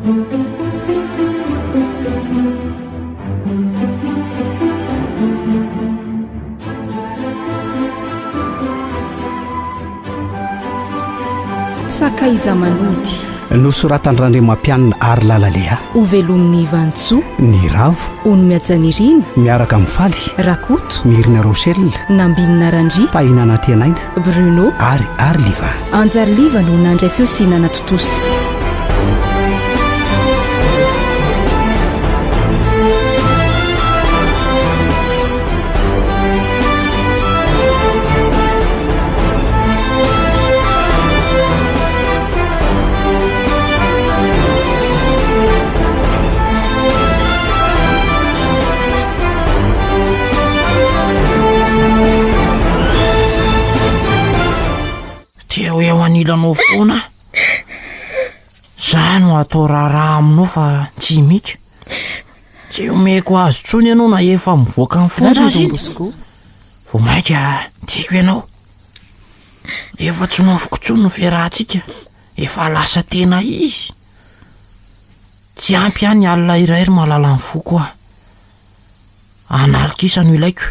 Sakaiza manody. Nosoratan-dRandriamampianina Harilala Léa. Hovelomin'i Vanintsoa. Ny Ravo. Onimihajanirina. Miaraka amin'i Faly. Rakoto. Nirina Rochelle. Nambinina Randria. Tahina Anantenaina. Bruno. Ary Ariliva. Anjariliva no nandray feo sy nanatontosa. Te ho eo anilanao foana aho. Za no atao raharaha aminao fa tsy mika. Tsy omeko azy intsony ianao na efa mivoaka ny fonja aza iny. Vao mainka tiako ianao. Efa tsy nofiko intsony ny fiarahantsika. Efa lasa tena izy. Tsy ampy ahy ny alina iray ry malala ny foko ah. Analikisa no ilaiko.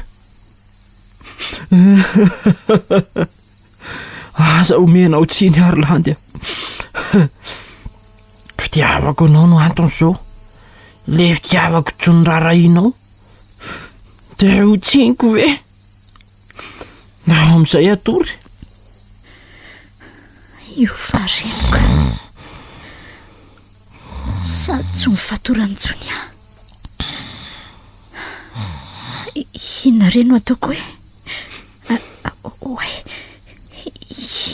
Aza omenao tsiny ary landy a. Fitiavako anao no antony izao. Le fitiavako tsy noraharahianao. Dia ho tsiniko ve? Na amin'izay atory. Io fareniko. Sady tsy mifatorana intsony aho. Inona re no ataoko e? Oay,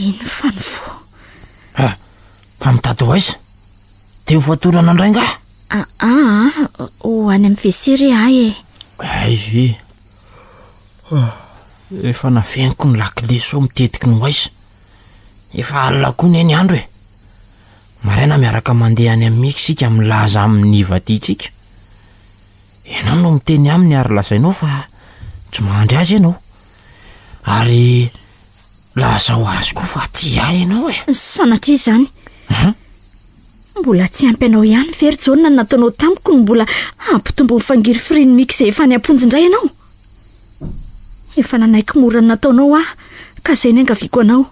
ino fa ny fo? Ha, fa mitady ho aiza? Te ho fatorana indray angaha? Aa, ho any amin'ny WC re aho e. Ay ve. Efa nafeniko ny lakile sao mitetiky ny ho aiza. Efa alina koa ne ny andro e. Maraina miaraka mandeha any amin'ny Mika isika milaza aminy ny hivadiantsika. Ianao no miteny aminy ary lazainao fa tsy mahandry azy ianao. Ary lazao azy koa fa tia ahy ianao e. Sanatria izany. Hum? Mbola tsy ampy anao ihany ve ry Jaona ny nataonao tamiko no mbola hampitombo ny fangirifirian'i Mika izay efa any am-ponja indray ianao? Efa nanaiky mora ny nataonao aho ka izay no iangaviako anao.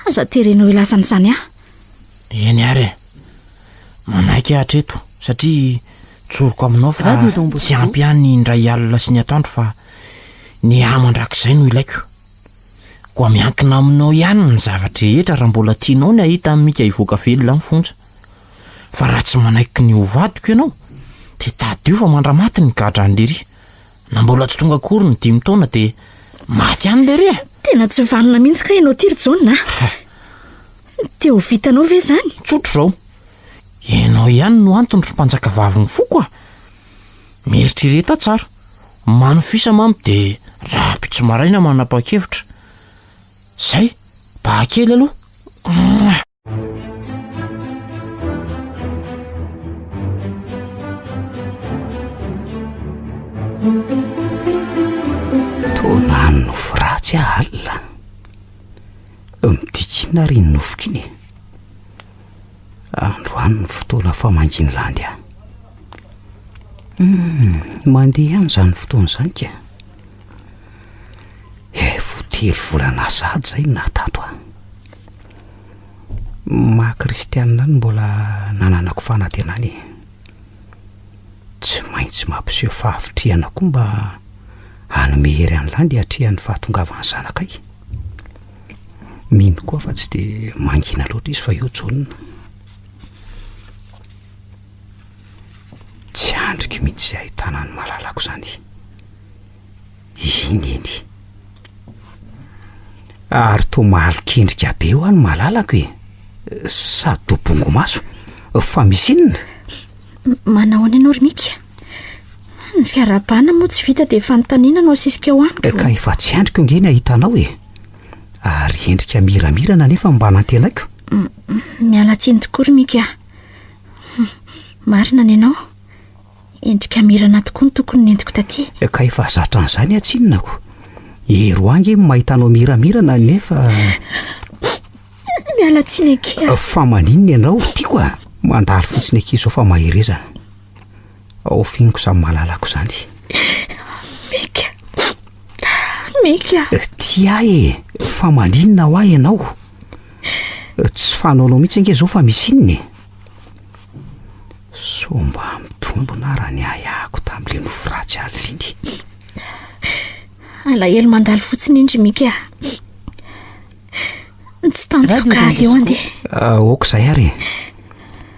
Aza terenao hilaza an'izany ahy. Eny ary e. Manaiky aho hatreto satria tsoriko aminao fa Radio Don tsy Bosco. ampy ahy ny indray alina sy ny atoandro fa ny ahy mandrakizay no ilaiko. Koa miankina aminao ihany ny zava-drehetra raha mbola tianao ny hahita an'i Mika hivoaka velona ny fonja. Fa raha tsy manaiky ny ho vadiko ianao dia tadidio fa mandra-maty ny gadran'i Lery. Na mbola tsy tonga akory ny dimy taona dia maty ihany lery e! Tena tsy vanona mihitsy kay ianao ity ry Jaona a! Dia ho vitanao ve izany? Tsotra izao, ianao ihany no antony ry mpanjakavavin'ny foko a! Mieritrereta tsara, manofisa mamy dia rahampitso maraina manapa-kevitra. Zay, baha kely aloha. Mouah! Toa nanonofy ratsy aho alina. Midika inona ary iny nofiko iny e? Androany ny fotoana famangian'i Landy ahy. Hum, mandeha ihany izany fotoana izany ka. Efa ho telo volana sahady izay no naha tato ahy. Maha kristianina ahy no mbola nananako fanantenana e. Tsy maintsy mampiseho fahavitrihana koa mba hanome hery an'i Landy hiatrehany ny fahatongavan'ny zanakay. Mino koa fa tsy dia mangina loatra izy fa eo Jaona. Tsy andriko mihitsy izay ahitana ny malalako izany. Iny eny. Ary toa malok'endrika be hoa ny malalako e! Sady toa bongo maso. Fa misy inona? Manao ahoana ianao ry Mika? Ny fiarahabana moa tsy vita dia fanontaniana no asesika ao amiko. Ka efa tsy andriko ange ny hahita anao e! Ary endrika miramirana anefa no mba nantenaiko. Miala tsiny tokoa ry Mika. Marina ny anao. Endrika mirana tokoa no tokony nentiko taty. Ka efa zatra an'izany aho tsinona ko. Hery ho ahy ange ny mahita anao miramirana nefa. Miala tsiny akia. Fa maninona ianao tiako a? Mandalo fotsiny akia izao fa mahereza. Ao finiko izany malalako izany. Mika. Mika. Tia ahy e, fa maninona ho ahy ianao? Tsy fanaonao mihitsy ange izao fa misy inona e? Sao mba mitombina ara ny ahiahiko tamin'ilay nofy ratsy alina iny. Alahelo mandalo fotsiny indry Mika. Tsy tantiko ka aleo andeha. Ah, ok izay ary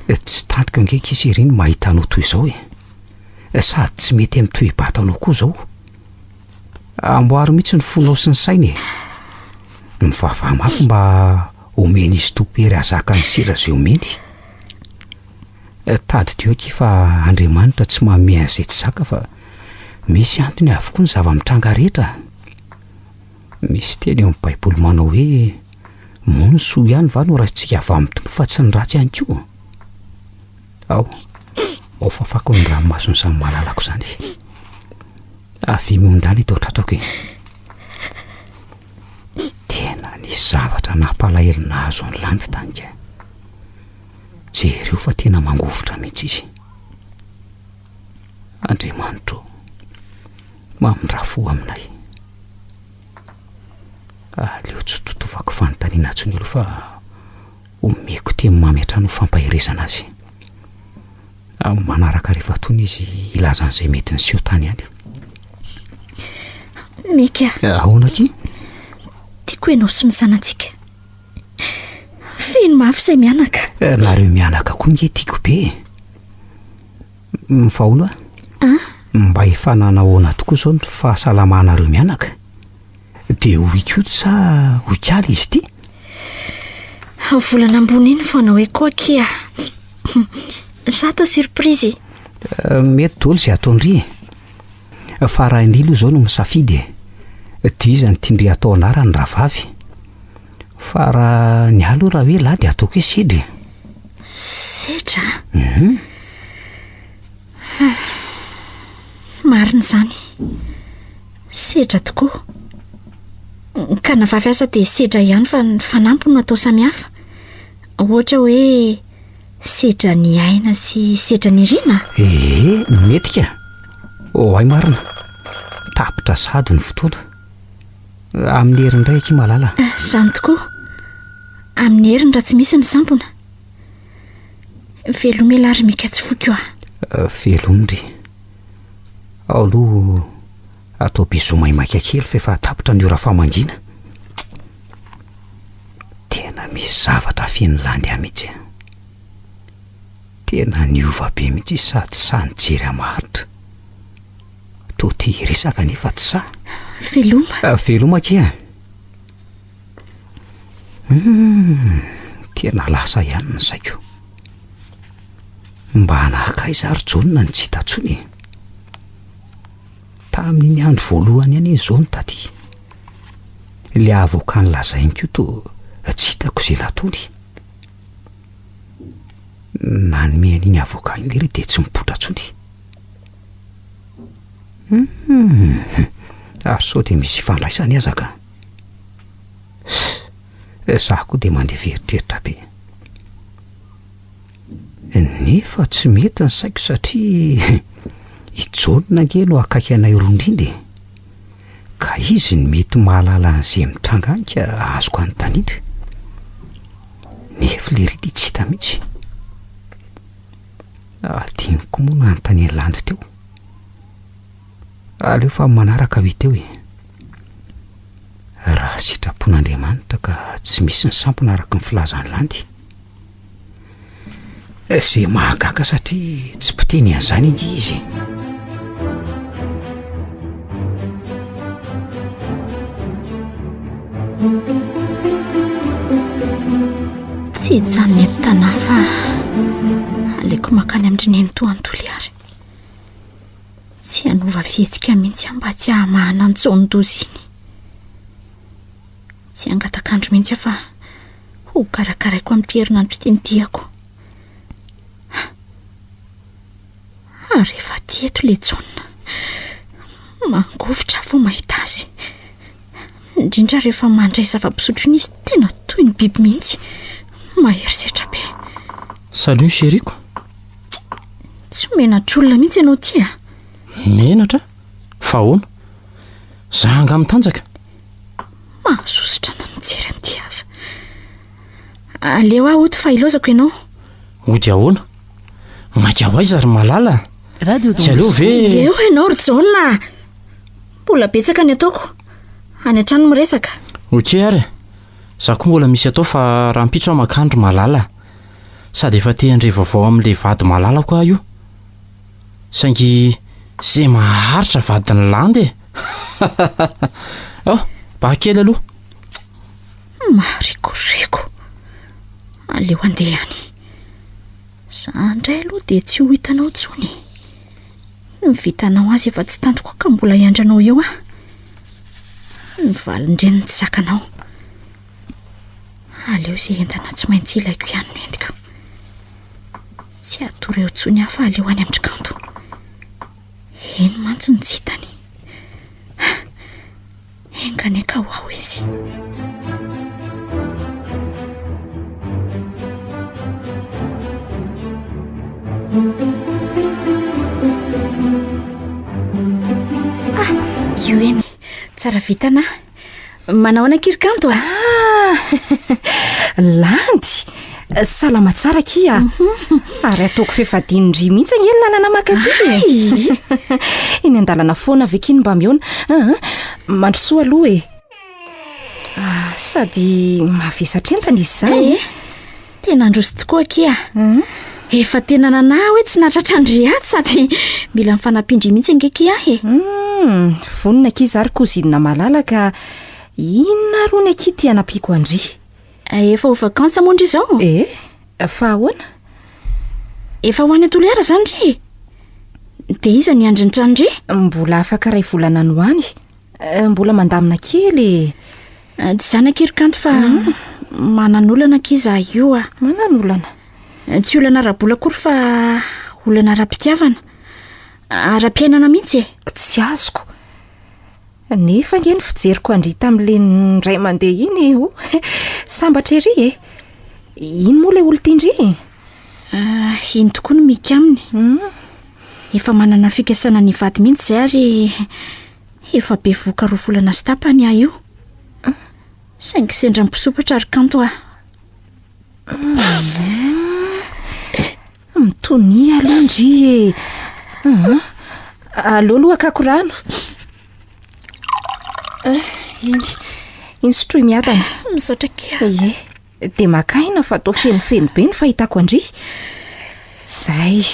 e. Tsy tantiko ange ankizy ery ny mahita anao toy izao e. Sady tsy mety amin'ny toe-batanao koa izao. Amboary mihitsy ny fonao sy ny saina e. Mivavaha mafy mba omen'izy Tompo hery hahazaka ny sira izay omeny. Tadidio akia fa Andriamanitra tsy manome an'izay tsy zaka fa misy antony avokoa ny zava-mitranga rehetra. Misy teny ao amin'ny Baiboly manao hoe, Moa ny soa ihany va no raisintsika avy amin'ny Tompo fa tsy ny ratsy ihany koa? Ao, ao fafako ny ranomason'izany malalako izany. Avia miondana eto an-tratrako e. Tena nisy zavatra nampalahelo nahazo an'i Landy tany ka. Jereo fa tena mangovitra mihitsy izy. Andriamanitro ô, mamindrà fo aminay. Aleo tsy totofako fanontaniana intsony aloha fa omeko teny mamy hatrany ho fampaherezana azy. Amin'ny manaraka rehefa tony izy hilaza an'izay mety niseho tany ihany. Mika. Ahoana akia? Tiako ianao sy ny zanatsika. Feno mafy izay mianaka. Eh, nareo mianaka koa nge tiako be e. Mifahono a. Ah? Mba efa nanahoana tokoa izao ny fahasalamanareo mianaka? Dia ho Ikoto sa ho Ikala izy ity? Volana ambony iny vao hanao écho akia. Sa atao surprise? Eh, mety daholo izay ataon-dry e. Fa raha indry aloha izao no misafidy e. Dia iza no tian-dry atao anarany rahavavy? Fa raha ny ahy aloha raha hoe lahy dia ataoko hoe Sedra e. Sedra? Mhm. Marina izany. Sedra tokoa. Ka na vavy aza dia sedra ihany fa ny fanampiny no atao samihafa. Ohatra hoe sedra ny aina sy sedra ny rina. Ee, mety ka. Oay marina. Tapitra sahady ny fotoana. Amin'ny heriny indray akia Malala. Izany tokoa. Amin'ny heriny raha tsy misy ny sampona. Veloma elah ry Mika tsy foiko ah. Veloma ry. Ao aloha atao bisous maimaika kely fa efa tapitra ny ora famangiana. Tena misy zavatra feno landy ahy mihitsy. Tena niova be mihitsy izy sady sahy nijery ahy maharitra. Toa te hiresaka nefa tsy sahy. Veloma. Veloma akia. Humm, tena lasa ihany ny saiko. Mba naka aiza ary Jaona no tsy hita intsony e? Tamin'iny andro voalohany ihany izy izao no taty. Ilay avocat nolazainy koa toa tsy hitako izay nataony. Nanome an'iny avocat iny lery dia tsy mipoitra intsony. Humm, ary sao dia misy ifandraisany aza ka. Za koa dia mandeha eritreritra be. Nefa tsy mety ny saiko satria i Jaona ange no akaiky anay roa indrindra e. Ka izy no mety mahalala an'izay mitranga any ka azoko anontaniana. Nefa lery ity tsy hita mihitsy. Adinoko moa nanontanian'i Landy teo. Aleo fa manaraka ho hita eo e. Raha sitrapon'Andriamanitra ka tsy misy ny sampona araka ny filazan'i Landy. Izay mahagaga satria tsy mpiteny an'izany ange izy e. Tsy hijanona eto Tanà fa aleoko mankany amin-dry nenitoa any Toliary. Tsy hanova fihetsika mihitsy aho mba tsy hahamahana an'i Jaondoza iny. Tsy hangatak'andro mihitsy aho fa ho karakaraiko amin'ity herinandro ity ny diako. Ary efa aty eto ilay Jaona. Mangovitra aho vao mahita azy. Indrindra rehefa mandray zava-pisotro iny izy tena toy ny biby mihitsy. Mahery setra be. Salut chérie-ko. Tsy menatr'olona mihitsy ianao ity a! Menatra? Fa ahoana? Za angaha mitanjaka? Mahasosotra na mijery an'ity aza. Aleo aho hody fa ilaozako ianao. Hody ahoana? Maika ho aiza ry Malala? Radio Tsy aleo ve? Eo ianao ry Jaona a! Mbola betsaka ny ataoko. Any an-trano miresaka. Ok ary e! Za koa mbola misy atao fa rahampitso aho mankany ry Malala a! Sady efa te handre vaovao amin'ilay vady malalako aho io. Saingy ze maharitra vadin'i Landy e! Ao, ba kely aloha. Maharikoriko. Aleo handeha any. Za indray aloha dia tsy ho hitanao intsony e. Ny vitanao azy efa tsy tantiko ka mbola hiandry anao eo aho. Ny valin-dreniny tsy zakanao. Aleo izay entana tsy maintsy ilaiko ihany no entiko. Tsy hatory eo intsony aho fa aleo any amin-dry Kanto. Eny mantsy no tsy hitany. Enga anie ka ho ao izy. Ah, io eny. Tsara vitana. Manao ahoana akia ry Kanto a? Ah! Landy! Salama tsara akia. Ary ataoko f'efa adinondry mihitsy ange ny lalana mankaty e. Eny an-dalana foana ve akia no mba mihaona? Ah, mandrosoa aloha e. Ah, sady mavesatra entana izy izany. Eh, tena handroso tokoa akia. Efa tena nanahy hoe tsy nahatratra an-dry ato sady mila ny fanampian-dry mihitsy ange akia aho e. Vonona akia izaho ry cousine malala ka inona ary hono akia ity hanampiako an-dry? Efa ho vacances moa ndry izao? Eh, fa ahoana? Efa ho any Toliara izany ndry e? Dia iza no hiandry ny tranon-dry? Mbola afaka iray volana any ho any. Mbola mandamina kely e. Tsy izany akia ry Kanto fa manan'olana akia izaho io a. Manan'olana? Tsy olana ara-bola akory fa olana ara-pitiavana. Ara-piainana mihitsy e. Tsy azoko. Nefa ange ny fijeriko an-dry tamin'ilay indray mandeha iny e, oh, sambatra ery e. Iny moa ilay olon-tian-dry e? Ah, iny tokoa no mika aminy. Efa manana fikasana ny hivady mihitsy izay ary efa bevohoka 2 volana sy tapany aho io. Saingy sendra mpisopatra ry Kanto aho. Mitonia aloha ndry e. Aleo aloha hakako rano. Iny, iny sotroy miadana. Misaotra akia. Ie, dia maka aina fa toa fenofeno be ny fahitako an-dry. Zay,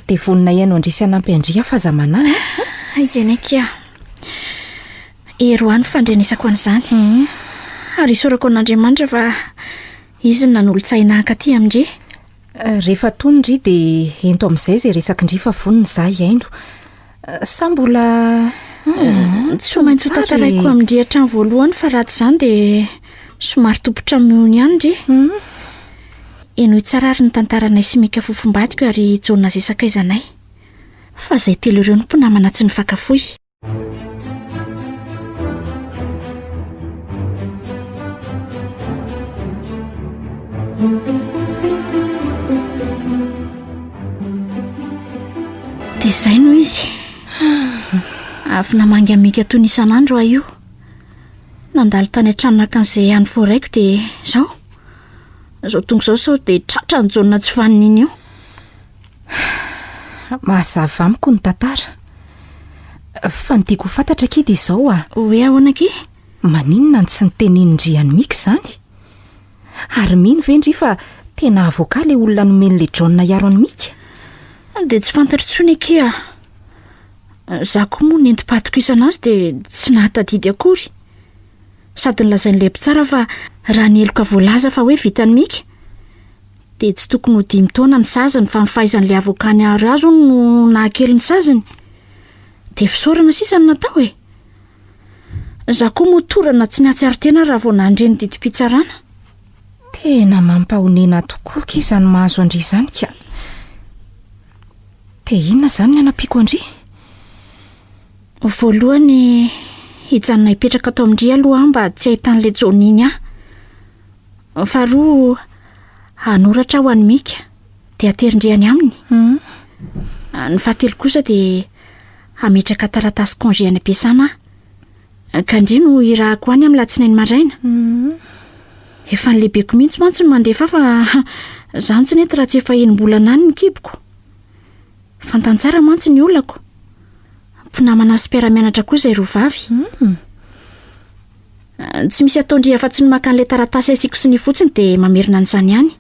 dia vonona hihaino an-dry sy hanampy an-dry aho fa aza manahy a. Eny akia. Hery ho ahy ny fandrenesako an'izany. Ary isaorako an'Andriamanitra fa izy no nanolo-tsaina hankaty amin-dry. Rehefa tony ndry dia ento amin'izay izay resak'ndry fa vonona izaho hihaino. Sa mbola Tsy maintsy ho tantaraiko amin-dry hatramin'ny voalohany fa raha tsy izany dia somary tompon-trano mihono ihany ndry. Henoy tsara ary ny tantaranay sy Mika fofombadiko ary Jaona izay sakaizanay. Fa izay telo ireo no mpinamana tsy nifankafoy. Dia izay no izy. Avy namangy an'i Mika toy ny isan'andro aho io. Nandalo tany an-trano naka an'izay hany voaraiko dia izao. Izao tonga izao sao dia tratra an'i Jaona tsy vanona iny eo. Mazava amiko ny tantara. Fa ny tiako ho fantatra akia dia izao a. Hoe ahoana akia? Maninona no tsy nitenenin-dry an'i Mika izany? Ary mino ve ndry fa tena avocat ilay olona nomen'ilay John hiaro an'i Mika? Dia tsy fantatro intsony akia a. Izaho koa moa nentim-pahatokisana azy dia tsy nahatadidy akory. Sady nolazain'ilay mpitsara fa raha ny heloka voalaza fa hoe vitan'i Mika dia tsy tokony ho 5 taona ny saziny fa ny fahaizan'ilay avocat niaro azy hono no nahakely ny saziny. Dia fisaorana sisa no natao e. Izaho koa moa torana tsy nahatsiaro tena raha vao nandre ny didim-pitsarana. Tena mampahonena tokoa akia izany mahazo an-dry izany ka. Dia inona izany ny hanampiako an-dry? Voalohany, hijanona hipetraka ato amin-dry aloha aho mba tsy hahitan'ilay Johnny iny ahy. Faharoa, hanoratra aho ho an'i Mika. Dia aterin-dry any aminy. Ny fahatelo kosa dia hametraka taratasy congé any am-piasana aho. Ka ndry no hirahako any amin'ny alatsinainy maraina. Efa ny lehibeko mihitsy mantsy no mandefa ahy fa izany tsy nety raha tsy efa enim-bolana any ny kiboko. Fantany tsara mantsy ny olako. Mpinamana sy mpiara-mianatra koa izay roa vavy. Tsy misy ataon-dry afa-tsy ny maka an'ilay taratasy asiako sonia fotsiny dia mamerina an'izany ihany.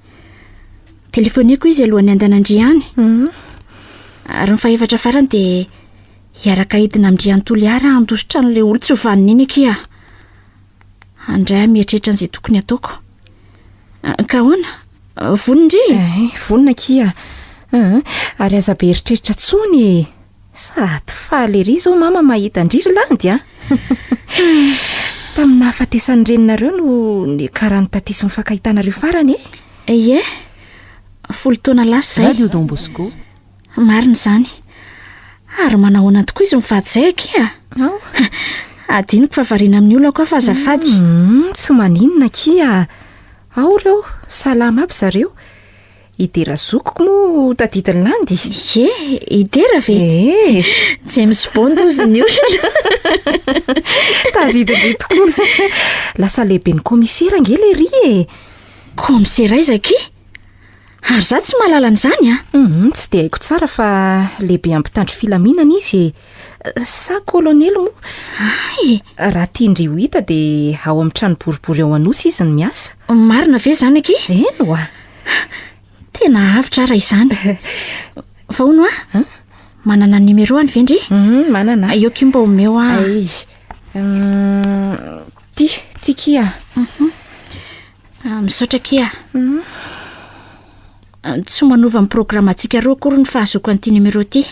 Telefoneko izy alohan'ny handehanan-dry any. Ary ny fahefatra farany dia hiaraka hidina amin-dry any Toliara handositra an'ilay olon-tsy ho vanona iny akia. Handray aho mieritreritra an'izay tokony hataoko. Ka ahoana? Vonona ndry? Eh, vonona akia. Ary aza be eritreritra intsony e. Sady faly ery izao mama mahita an-dry ry Landy a! Tamin'ny nahafatesan'ny reninareo no niakaran'ny taty sy nifankahitanareo farany e? Ie, folo taona lasa izay. Radio Don Bosco. Marina izany. Ary manahoana tokoa izy mivady izay akia? Ao. Adinoko fa variana amin'ny olako aho fa azafady. Hmm, tsy maninona akia. Ao ireo, salama aby zareo. I Dera zokiko moa tadidin'i Landy? Ie, i Dera ve? Ee. James Bond hozy ny olona. Tadidin-dry tokoa. Lasa lehiben'ny kaomisera ange le ry e. Kaomisera aiza akia? Ary za tsy mahalala an'izany a. Hum, tsy dia haiko tsara fa lehibe mpitandro filaminana izy e. Sa kolonely moa? Hay! Raha tian-dry ho hita dia ao amin'ny trano boribory ao Anosy izy no miasa. Marina ve izany akia? Eny oa! Tena avotra ara izany. Fa hono hoa? Manana numéro any ve ndry? Hum, manana. Eo akia mba omeo aho. Ay. Hum, ty, ty kia. Ah, misaotra akia. Tsy manova ny programantsika roa akory ny fahazoako an'ity numéro ity.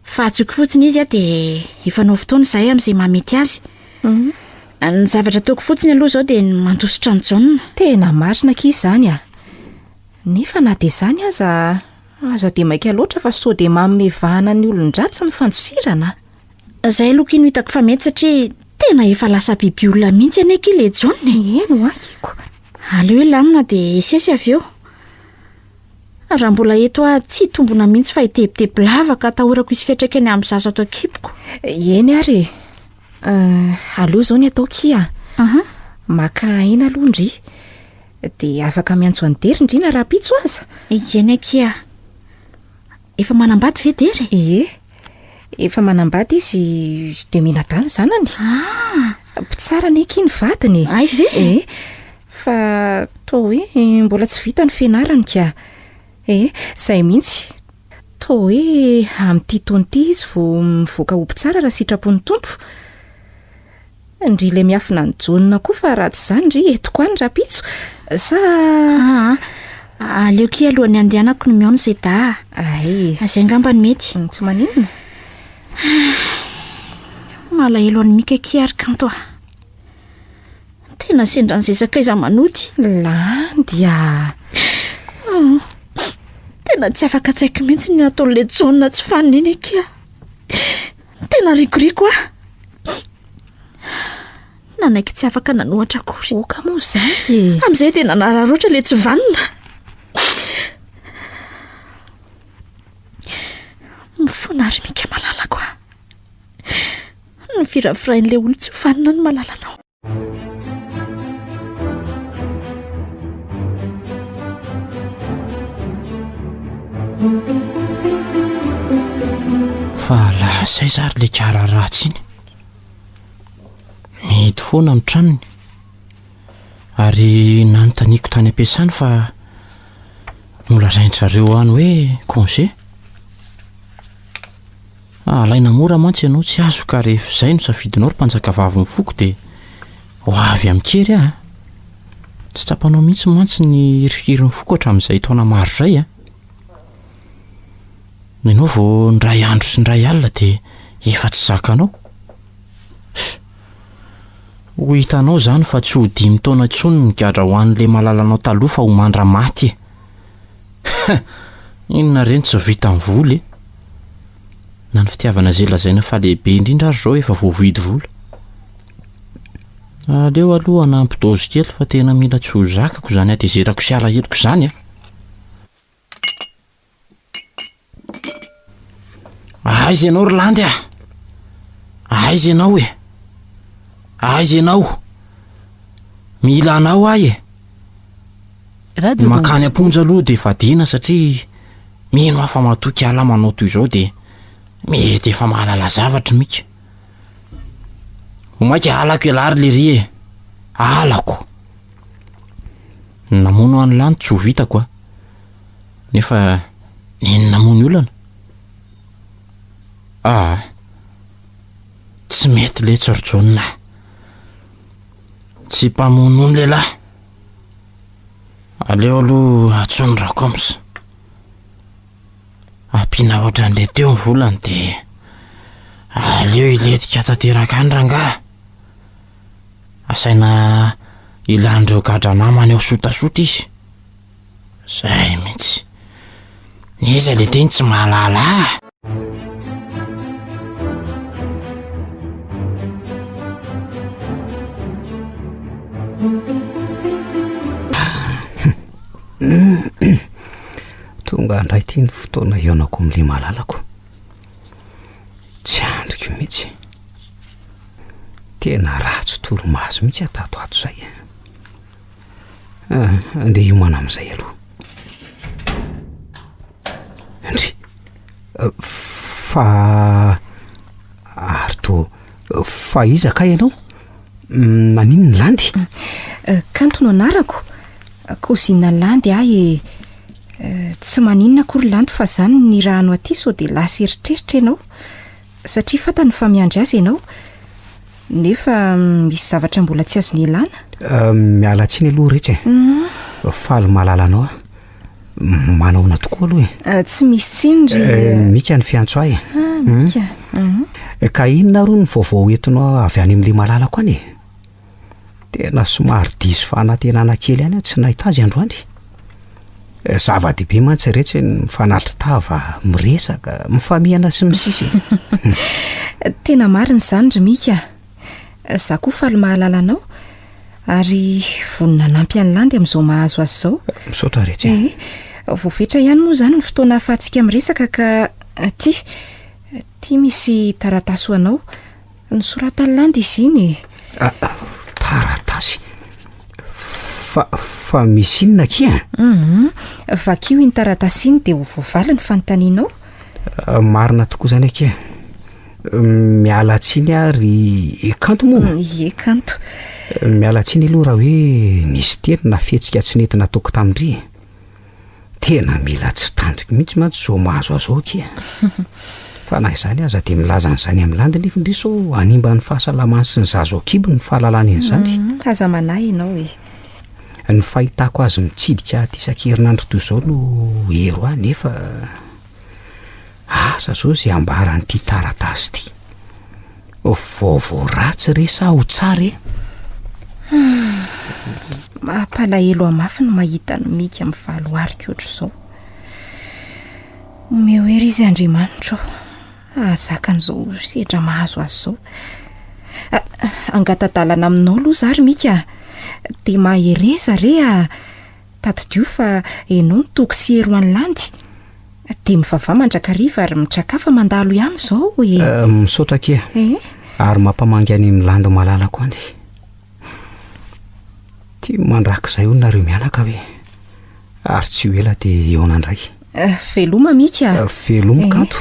Fa antsoiko fotsiny izy dia hifanao fotoana izahay amin'izay mahamety azy. Ny zavatra ataoko fotsiny aloha izao dia ny mandositra an'i Jaona. Tena marina akia izany a! Nefa na dia izany aza, aza dia maika loatra fa sao dia manome vahana ny olon-dratsy ny fandosirana. Izay aloha akia no hitako fa mety satria tena efa lasa biby olona mihitsy anie akia ilay Jaona e! Eny hoa kiko. Aleo hilamina dia hisesy avy eo. Raha mbola eto aho tsy hitombona mihitsy fa hitebiteby lava ka atahorako hisy fiantraikany amin'ny zaza ato an-kiboko. Eny ary e. Aleo izao ny atao kia. Aha. Maka aina aloha ndry. Dia afaka miantso an'i Dery ndry na rahampitso aza. Eny akia. Efa manambady ve Dery? Ie. Efa manambady izy dia mianadahy ny zanany. Ah! Mpitsara anie akia ny vadiny e. Hay ve? Ie. Fa toa hoe mbola tsy vita ny fianarany ka. Eh, izay mihitsy. Toa hoe amin'ity taona ity izy vao mivoaka ho mpitsara raha sitrapon'ny Tompo. Ndry ilay miafina an'i Jaona koa fa raha tsy izany ndry entiko any rahampitso. Sa. Aa, aleo akia alohan'ny handehanako no mihaona izay dahy. Ay. Izay angamba no mety. Tsy maninona. Malahelo an'i Mika akia ry Kanto a. Tena sendra an'izay sakaiza manody. Landy a! Tena tsy afaka an-tsaiko mihitsy ny nataon'ilay Jaona tsy fanina iny akia. Tena rikoriko aho. Nanaiky tsy afaka nanohatra akory. Oka moa izay e! Amin'izay dia nanararaotra ilay tsy vanona. Mifona ry Mika malalako a. Ny firavirain'ilay olon-tsy vanona no malalanao. Fa lasa aiza ary ilay kara ratsy iny? Mihidy foana ny tranony. Ary nanontaniako tany am-piasany fa nolazain-dry zareo any hoe congé. Alaina mora mantsy ianao tsy azo ka rehefa izay no safidinao ry mpanjakavavin'ny foko dia ho avy amin-kery aho a! Tsy tsapanao mihitsy mantsy ny hirifirin'ny foko hatramin'izay taona maro izay a! Ianao vao indray andro sy indray alina dia efa tsy zakanao. Ho hitanao izany fa tsy ho dimy taona intsony ny gadra ho an'ilay malalanao taloha fa ho mandra-maty e! Inona re no tsy vitan'ny vola e? Na ny fitiavana izay lazaina fa lehibe indrindra ary izao efa voavidy vola. Aleo aloha hanampy dôzy kely fa tena mila tsy ho zakako izany hatezerako sy alaheloko izany a! Aiza ianao ry Landy a? Aiza ianao e? Aiza ianao? Mila anao aho e! Radio Ny mankany Don am-ponja aloha dia fadiana satria mino aho fa matoky Allah manao toy izao dia mety efa mahalala zavatra i Mika. Ho maika halako ialahy ry lery e! Halako! Ny namono an'i Lanto tsy ho vitako a! Nefa inona moa ny olana? Aa! Tsy mety letsy ry Jaona a! Tsy mpamono ny lehilahy. Aleo aloha antsoiny Rakoms. Ampiana ohatran'le teo ny volany de aleo hilentika tanteraka any rangahy. Asaina ilan'ireo gadra namany ao sotasota izy. Zay mihitsy. Iza le teny tsy mahalala ah? Tonga indray ity ny fotoana hihaonako amin'ilay malalako. Tsy andriko mihitsy. Tena ratsy torimaso mihitsy aho tato ato izay. Ah, andeha hiomana amin'izay aloha. Ndry, fa ary to fa iza kay ianao? Maninona Landy? Eh, kanto no anarako. Cousine Landy ahy e. Eh, tsy maninona akory Landy fa zany ny rano aty sao dia lasa eritreritra ianao. Satria fantany fa miandry azy ianao. Nefa misy zavatra mbola tsy azony ialana. Eh, miala tsiny aloha retsy e. Mhm. Faly mahalala anao aho. Manahoana tokoa aloha e? Eh, tsy misy tsiny ry. Eh, Mika ny fiantso ahy e. Ah, Mika. Mhm. Ka inona aloha ny vaovao entinao avy any amin'ilay malalako any e? Tena somary diso fanantenana kely ihany aho tsy nahita azy androany. Eh, zava-dehibe mantsy retsy ny mifanatri-tava, miresaka, mifamihana sy ny sisa e. Tena marina izany ry Mika. Za koa faly mahalala anao ary vonona hanampy an'i Landy amin'izao mahazo azy izao. Misaotra retsy e. Eh, voafetra ihany moa izany ny fotoana ahafahantsika miresaka ka ty, ty misy taratasy ho anao. Nosoratan'i Landy izy iny e. Ah, taratasy? Fa, fa misy inona akia? Mhm. Vakio iny taratasy iny dia ho voavaly ny fanontanianao. Ah, marina tokoa izany akia. Miala tsiny aho ry Kanto moa. Mm, ie, Kanto. Miala tsiny aloha raha hoe nisy teny na fihetsika tsy nety nataoko tamin-dry e. Tena mila tsy tandriko mihitsy mantsy izao mahazo azy izao akia. Fa na izany aza dia milaza an'izany amin'ny landy nefa indrisy sao hanimba ny fahasalamany sy ny zaza ao an-kibony ny fahalalany an'izany. Mm, aza manahy ianao e. Ny fahitako azy mitsidika aty isan-kerinandro toy izao no hero ahy nefa asa izao izay ambaran'ity taratasy ity. Vaovao ratsy re sa ho tsara e? Mampalahelo ahy mafy ny mahita an'i Mika mivalo arika ohatr'izao. Omeo hery izy Andriamanitra ô, hahazaka an'izao sedra mahazo azy izao. Angata-dalana aminao aloha za ry Mika a! Dia mahereza re a! Tadidio fa enao no toky sy hery ho an'i Landy. Dia mivavaha mandrakariva ary mitraka fa mandalo ihany izao e. Eh, misaotra akia. Eh? Ary mampamangy an'i Milandy malalako any. Tia mandrakizay hono nareo mianaka hoe. Ary tsy ho ela dia hihaona indray. Eh, veloma Mika. Eh, veloma eh, kanto.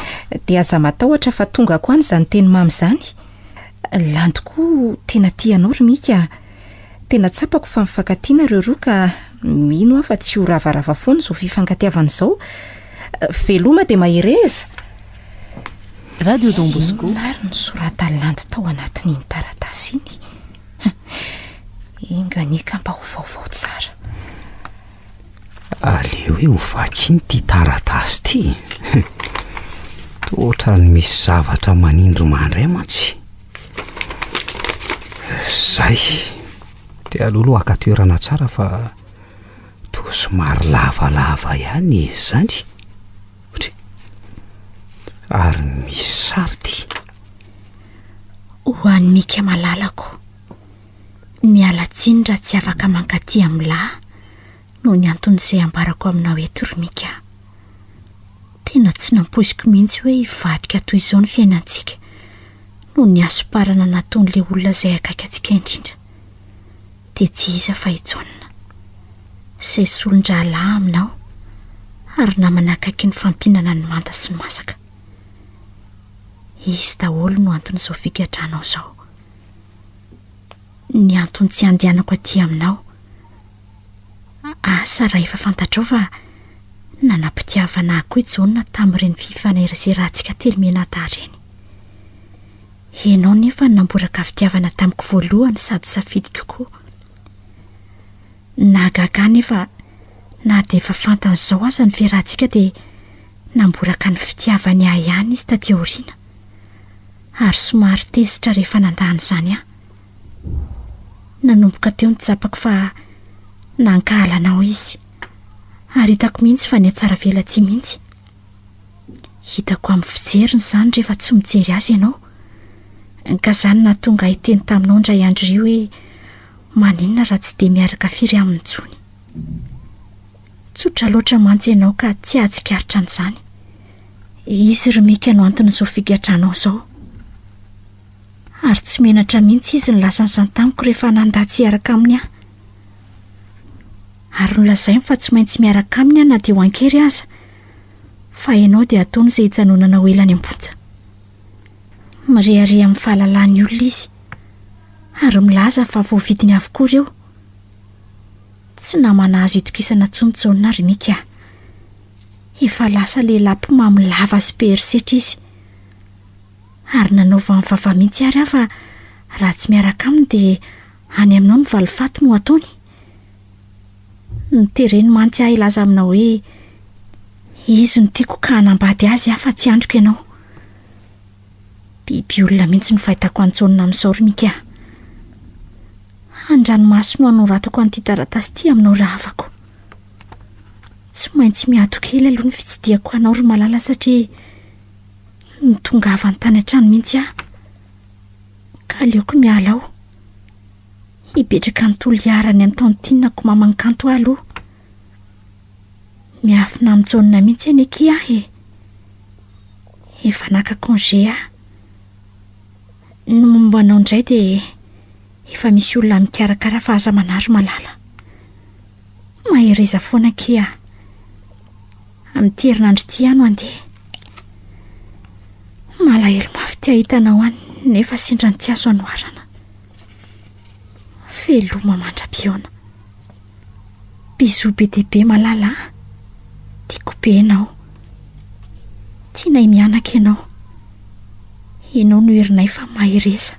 Dia aza matahotra fa tongako any izany teny mamy izany. Landy koa tena tia anao ry Mika. Tena tsapako fa mifankatia nareo roa ka mino aho fa tsy ho ravarava foana izao fifankatiavana izao. Veloma dia mahereza! Radio Don Bosco. Inona ary no soratan'i Landy tao anatin'iny taratasy iny? Enga anie ka mba ho vaovao tsara. Aleo hoe ho vakiana ity taratasy ity. Toa ohatran'ny misy zavatra manindry mandray mantsy. Zay. Dia aleo aloha haka toerana tsara fa toa somary lavalava ihany izy izany. Otry. Ary misy sary ity. Ho an'i Mika malalako. Miala tsiny raha tsy afaka mankaty amin'lah noho ny anton'izay ambarako aminao eto ry Mika. Tena tsy nampoiziko mihitsy hoe hivadika toy izao ny fiainantsika noho ny hasomparana nataon'ilay olona izay akaiky antsika indrindra. Dia tsy iza fa i Jaona, izay solon-drahalahy aminao ary namana akaiky nifampihinana ny manta sy ny masaka. Izy daholo no anton'izao figadranao izao. Ny antony tsy handehanako aty aminao. Asa raha efa fantatrao fa nanam-pitiavana ahy koa i Jaona tamin'ireny fifaneraserantsika telomianadahy ireny. Ianao nefa no namboraka fitiavana tamiko voalohany sady safidiko koa. Nahagaga ahy nefa na dia efa fantany izao aza ny fiarahantsika dia namboraka ny fitiavany ahy ihany izy taty aoriana ary somary tezitra rehefa nandà an'izany aho. Nanomboka teo no tsapako fa nankahala anao izy ary hitako mihitsy fa nihatsaravelatsihy mihitsy. Hitako amin'ny fijeriny izany rehefa tsy mijery azy ianao. Ka izany nahatonga ahy hiteny taminao indray andro iry hoe maninona raha tsy dia miaraka firy aminy intsony. Tsotra loatra mantsy ianao ka tsy hahatsikaritra an'izany. Izy ry Mika no anton'izao figadranao izao. Ary tsy menatra mihitsy izy nilaza an'izany tamiko rehefa nandà tsy hiaraka aminy aho. Ary nolazainy fa tsy maintsy miaraka aminy aho na dia ho an-kery aza, fa ianao dia ataony izay hijanonanao ela any am-ponja. Mirehareha amin'ny fahalalan'ny olona izy, ary milaza fa voavidiny avokoa ireo. Tsy namana azo itokisana intsony Jaona ry Mika a! Efa lasa lehilahy mpimamo lava sy be herisetra izy. Ary nanaovany vava mihitsy ary aho fa raha tsy miaraka aminy dia any aminao ny valifaty no ataony. Notereny mantsy aho hilaza aminao hoe izy no tiako ka hanambady azy aho fa tsy andriko ianao. Biby olona mihitsy no fahitako an'i Jaona amin'izao ry Mika a. An-dranomaso no anoratako an'ity taratasy ity aminao rahavako. Tsy maintsy miato kely aloha ny fitsidihako anao ry malala satria nitongavany tany an-trano mihitsy aho ka aleoko miala ao. Hipetraka any Toliara any amin'ny tantinako maman'i Kanto aho aloha. Miafina amin'i Jaona mihitsy anie akia aho e. Efa naka congé aho. Ny momba anao indray dia efa misy olona mikarakara fa aza manary malala. Mahereza foana akia. Amin'ity herinandro ity aho no handeha. Malahelo mafy te hahita anao any nefa sendra ny tsy azo anoharana. Veloma mandra-pihaona. Bisous be dia be malala a. Tiako be ianao. Tianay mianaka ianao. Ianao no herinay fa mahereza.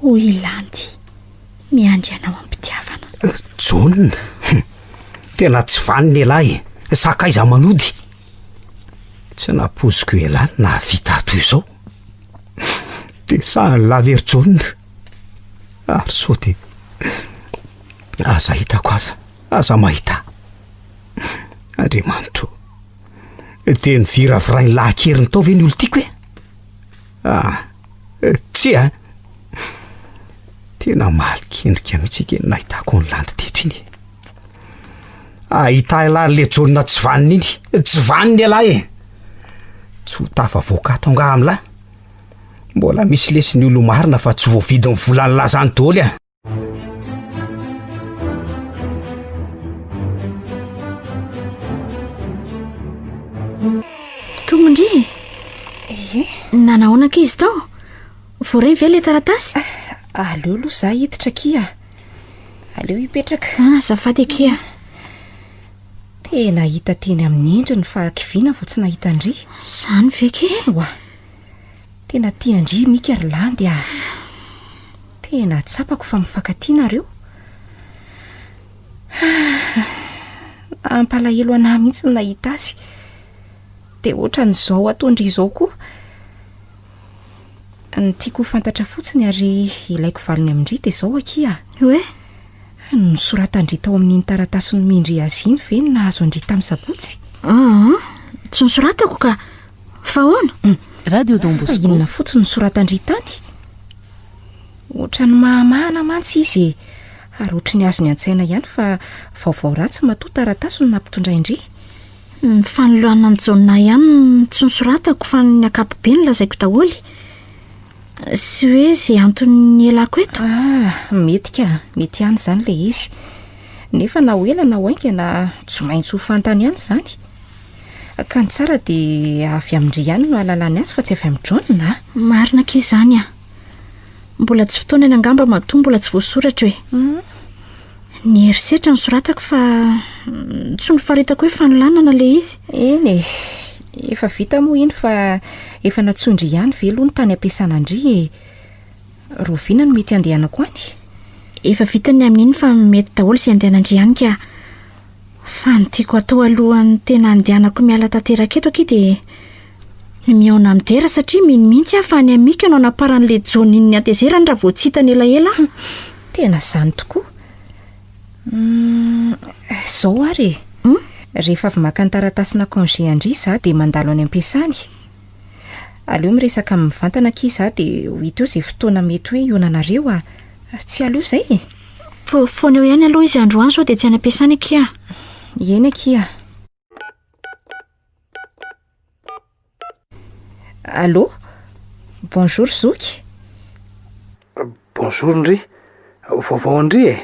Hoy i Landy. Miandry anao am-pitiavana. Jaona, tena tsy vanona ialahy e! Sakaiza manody. Tsy nampoiziko ialahy ny nahavita ahy toy izao. Dia sahan'i lahy ve ry Jaona? Ary sao dia aza hitako aza, aza mahita ahy. Andriamanitro ô, dia niviravirain'ny lahy an-keriny tao ve ny olon-tiako e? Ah, tsia. Tena malikendrika mihitsy anie ny nahitako an'i Landy teto iny e. Ahita ialahy le Jaona tsy vanona iny. Tsy vanona ialahy e. Tsy ho tafavoaka ato angaha amin'lahy. Mbola misy lesy ny olo-marina fa tsy voavidin'ny volan'ny lazany daholo a. Tonga ndry? Ie. Nanahoana ankizy tao? Voaray ve ilay taratasy? Ah, aleo aloha za hiditra akia. Aleo hipetraka. Ah, azafady akia. Tena hita teny amin'ny endriny fa hakiviana vao tsy nahita an-dry. Izany ve akia? Oa. Tena tia an-dry Mika ry Landy ah. Tena tsapako fa mifankatia nareo. Nampalahelo anah mihitsy ny nahita azy. Dia ohatran'izao ataon-dry izao koa. Ny tiako ho fantatra fotsiny ary ilaiko valiny amin-dry dia izao akia. Hoe? Nosoratan-dry tao amin'iny taratasy nomen-dry azy iny ve ny nahazo an-dry tamin'ny sabotsy? Aa, tsy nosoratako ka. Fa ahoana? Radio Don Fa Bosco. inona fotsiny nosoratan-dry tany? Ohatran'ny mahamahana mantsy izy e. Ary ohatry ny azony an-tsaina ihany fa vaovao ratsy matoa taratasy no nampitondrain-dry. Ny fanoloana an'i Jaona ihany no tsy nosoratako fa ny ankapobeny lazaiko daholo. Sy hoe izay antony nialako eto. Ah, mety ka, mety ihany izany ilay izy. Nefa na ho ela na ho haingana tsy maintsy ho fantany ihany izany. Ka ny tsara dia avy amin-dry ihany no ahalalany azy fa tsy avy amin'i John a! Marina akia izany a! Mbola tsy fotoanany angamba matoa mbola tsy voasoratra e! Ny herisetra no soratako fa tsy nofaritako hoe fanolanana ilay izy. Eny e! Efa vita moa iny fa efa nantsoin-dry ihany ve aloha ny tany am-piasana an-dry e? Rahoviana no mety handehanako any? Efa vita ny amin'iny fa mety daholo izay andehanan-dry ihany ka. Fa ny tiako atao alohan'ny tena handehanako miala tanteraka eto akia dia ny mihaona amin'i Dera satria mino mihitsy aho fa any amin'i Mika no anaparan'ilay Johnny ny hatezerany raha vao tsy hitany elaela aho. Tena izany tokoa. Hum, izao ary e. Hum? Rehefa avy maka ny taratasina congé an-dry izaho dia mandalo any am-piasany. Aleo miresaka aminy mivantana akia izaho dia ho hita eo izay fotoana mety hoe hihaonanareo a. Tsy aleo izay e? Foana eo ihany aloha izy androany sao dia tsy any am-piasana akia. Eny akia. Allô? Bonjour zoky. Bonjour ndry. Vaovao an-dry e?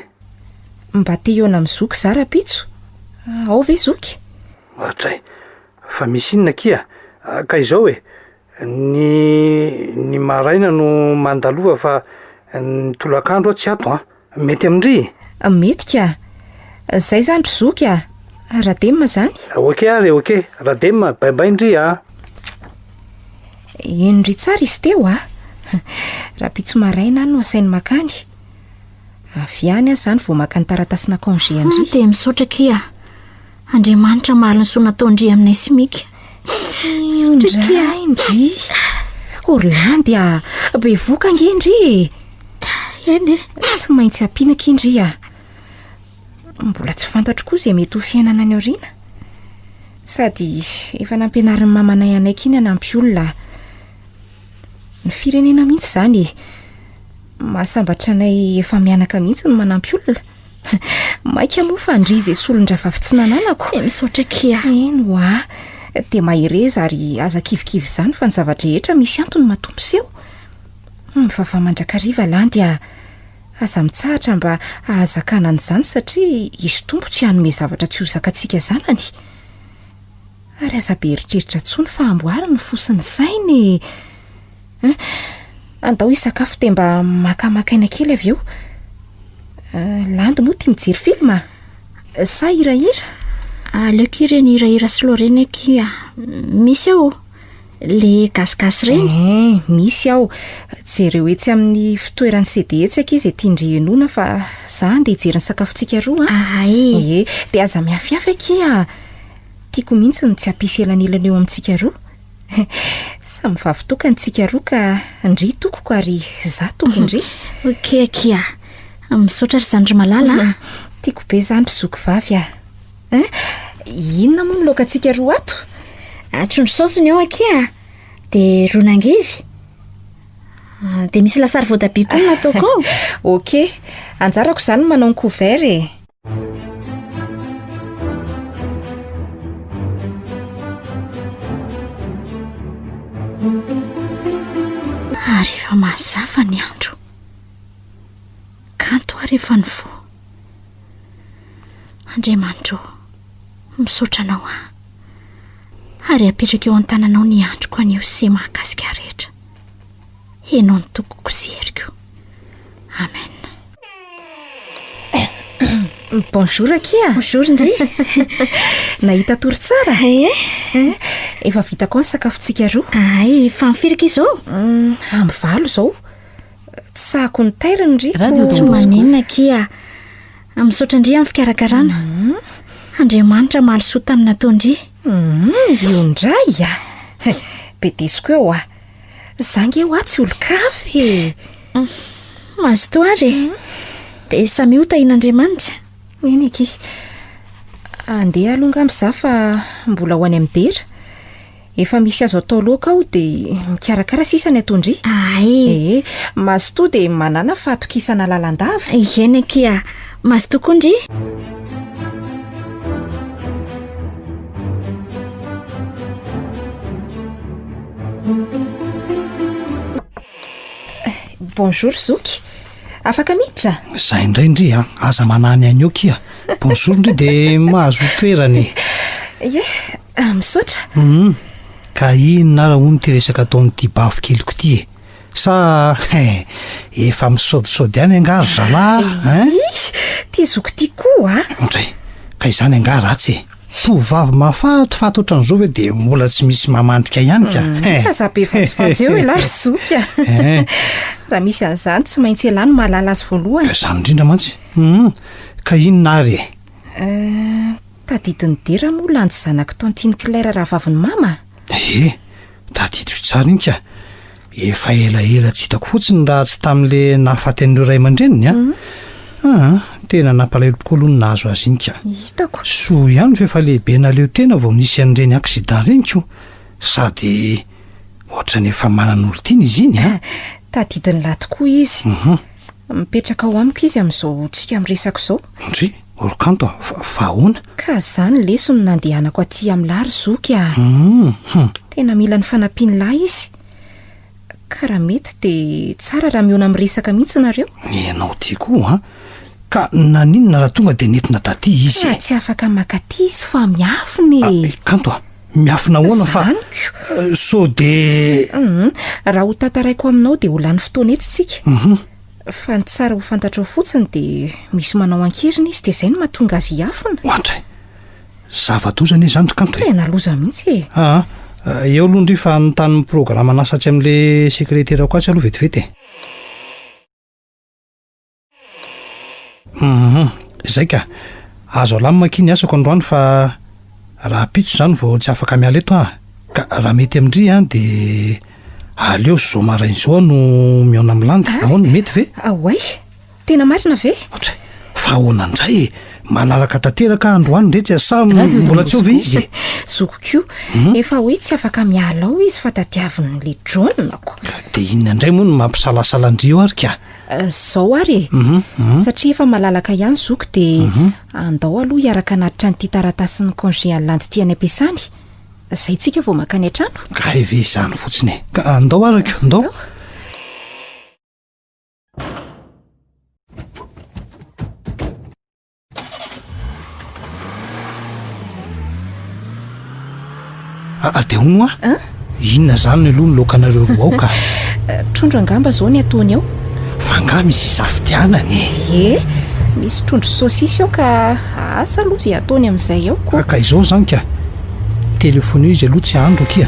Mba te hihaona amin'i zoky za rahampitso. Ao ve zoky? Ohatray. Fa misy inona akia? Ka izao e, ny ny maraina no mandalova fa ny tolakandro aho tsy ato an. Mety amin-dry? Mety ka. Zay zany ry zoky a! Radem zany? Ok ary e, ok. Radem, bye bye ndry a! Henondry tsara izy teo a! Rahampitso maraina aho no asainy makany. Avy any aho zany vao maka ny taratasina congé an-dry. Dia misaotra akia. Andriamanitra hamaly ny soa nataon-dry aminay sy Mika. Io indray ndry. Orlandy a! Bevoka ange ndry e! Eny e. Tsy maintsy ampiana akia ndry a! Mbola tsy fantatro koa izay mety ho fiainana any aoriana. Sady efa nampianarin'ny mamanay anay akia ny hanampy olona. Ny firenena mihitsy izany e! Mahasambatra anay efa mianaka mihitsy ny manampy olona. Maika moa fa ndry izay solon-drahavavy tsy nananako. Eh, misaotra akia. Eny hoa. Dia mahereza ary aza kivikivy izany fa ny zava-drehetra misy antony matoa miseho. Mivavaha mandrakariva Landy a. Aza mitsahatra mba hahazakana an'izany satria Izy Tompo tsy hanome zavatra tsy ho zakantsika zanany. Ary aza be eritreritra intsony fa amboary ny fo sy ny saina e! Hein? Andao hisakafo dia mba makamaka aina kely avy eo. Landy moa tia mijery film? Sa hirahira? Aleoko ireny hirahira slow ireny akia. Misy ao le gasigasy ireny. Eh, misy ao. Jereo etsy amin'ny fitoeran'ny CD etsy akia izay tian-dry henoina fa za andeha hijery ny sakafontsika roa an. Ay. Eh, dia aza miafiafy akia. Tiako mihitsy ny tsy hampisy elanelana eo amintsika roa. Samy vavy tokana tsika roa ka ndry tokoko ary za tokon-dry. Ok akia. Misaotra ry zandry malala a. Tiako be zany ry zoky vavy a. Hein? Inona moa ny laokantsika roa ato? Trondro saosy ny ao akia, dia ron'angivy. Dia misy lasary voatabia koa no nataoko ao. Ok, anjarako izany ny manao ny couvert e. Ary efa mazava ny andro. Kanto ary efa nifoha. Andriamanitra ô, misaotra Anao aho. Ary apetraka eo an-tananao ny androko anio sy izay mahakasika ahy rehetra. Ianao no tokiko sy heriko. Amen. Bonjour akia. Bonjour ndry. Nahita tory tsara? Ee. Eh, efa vita koa ny sakafontsika roa. Ay, fa mifiry akia izao? Mm, amin'ny valo izao. Tsy sahako ny tairiny ry. Radio Tsy Don Bosco. maninona akia. Misaotra ndry amin'ny fikarakarana. Andriamanitra hamaly soa tamin'ny nataon-dry. Mm, io indray a. Bedesiko eo a. Za nge hoa tsy olon-kafa e. Mazotoa ary e. Dia samia ho tahian'Andriamanitra. Eny akia. Andeha aloha angamba za fa mbola ho any amin'ny dera. Efa misy azo atao loaka ao dia mikarakara sisa ny ataon-dry. Ay. Ee, mazotoa dia manàna fahatokisana lalandava. Eny akia. Mazotoa koa ndry. Bonjour zoky. Afaka miditra? Zay indray ndry a, aza manany any eo kia. Bonjour ndry de mahazo toerana e. Ie, ah, misaotra. Hum, ka inona ara hono ity resaka ataon'ity bavy keliko ity e? Sa hein, efa misaodisaody ihany angaha ry zalahy hein? Ih, ty zoky ty koa a! Ndray, ka izany angaha ratsy e? Tovovavy mahafatifaty ohatran'izao ve dia mbola tsy misy mamandrika ihany ka? Hmm, aza be vazivazy eo ialahy ry zoky a! Eh. Raha misy an'izany tsy maintsy ialahy no mahalala azy voalohany. Ka izany indrindra mantsy. Hum, ka inona ary e? Eh, tadidin'i Dera moa landy zanak'i Tantine Claire rahavavin'i Mama? Ie, tadidiko tsara iny ka. Efa elaela tsy hitako fotsiny raha tsy tamin'le nahafaty an'ireo ray aman-dreniny an. Aa, tena nampalahelo tokoa aloha ny nahazo azy iny ka. Hitako. Soa ihany fa efa lehibe naleo tena vao nisy an'ireny accident ireny ko. Sady ohatran'ny efa manana olon-tiana izy iny an. Tadidin'i lahy tokoa izy. Mipetraka ao amiko izy amin'izao tsika miresaka izao. Ndry, ry Kanto a, fa, fa ahoana? Ka zany leso no nandehanako aty amin'lah ry zoky a. Hum. Tena mila ny fanampian'lah izy. Ka raha mety dia tsara raha mihaona miresaka mihitsy nareo. Ianao ty koa an! Ka naninona raha tonga dia nentina taty izy e? Ka tsy afaka makaty izy fa miafina e! Ah, Kanto a! Miafina ahoana fa Zaniko. sao dia. Hum, raha ho tantaraiko aminao dia ho lany fotoana eto tsika. Hum. Fa ny tsara ho fantatrao fotsiny dia misy manao an-keriny izy dia izay no mahatonga azy hiafina. Oadray! Zava-doza anie izany ry Kanto e! Tena loza mihitsy e! Aa, eo aloha ndry fa hanontany ny programan'asa atsy amin'ilay sekreterako atsy aloha vetivety e! Hum, izay ka! Azo alamina akia ny asako androany fa rahampitso izany vao tsy afaka miala eto aho. Ka raha mety amin-dry an, dia aleo izao maraina izao aho no mihaona amin'i Landy. Ahoana, mety ve? Oay! Tena marina ve? Ohatray, fa ahoana indray e? Malalaka tanteraka aho androany re tsy sa mbola tsy eo ve izy e? Zokiko, efa hoe tsy afaka miala ao izy fa tadiavin'le John-ko. Dia inona indray moa no mampisalasala an-dry eo ary ka? Zao ary e, satria efa malalaka ihany zoky dia andao aloha hiaraka hanatitra an'ity taratasin'ny congé an'i Landy ity any am-piasany, zay tsika vao mankany an-trano. Kay ve izany fotsiny e? Ka andao arako, andao. Ah, dia hono hoa? Inona izany aloha ny laokanareo roa ao ka? Trondro angamba izao ny ataony ao. Fa angaha misy isafidianana e? Ie, misy trondro saosisy ao ka asa aloha izay ataony amin'izay ao ko. Ka izao izany ka, telefonio izy aloha tsy hahandro akia.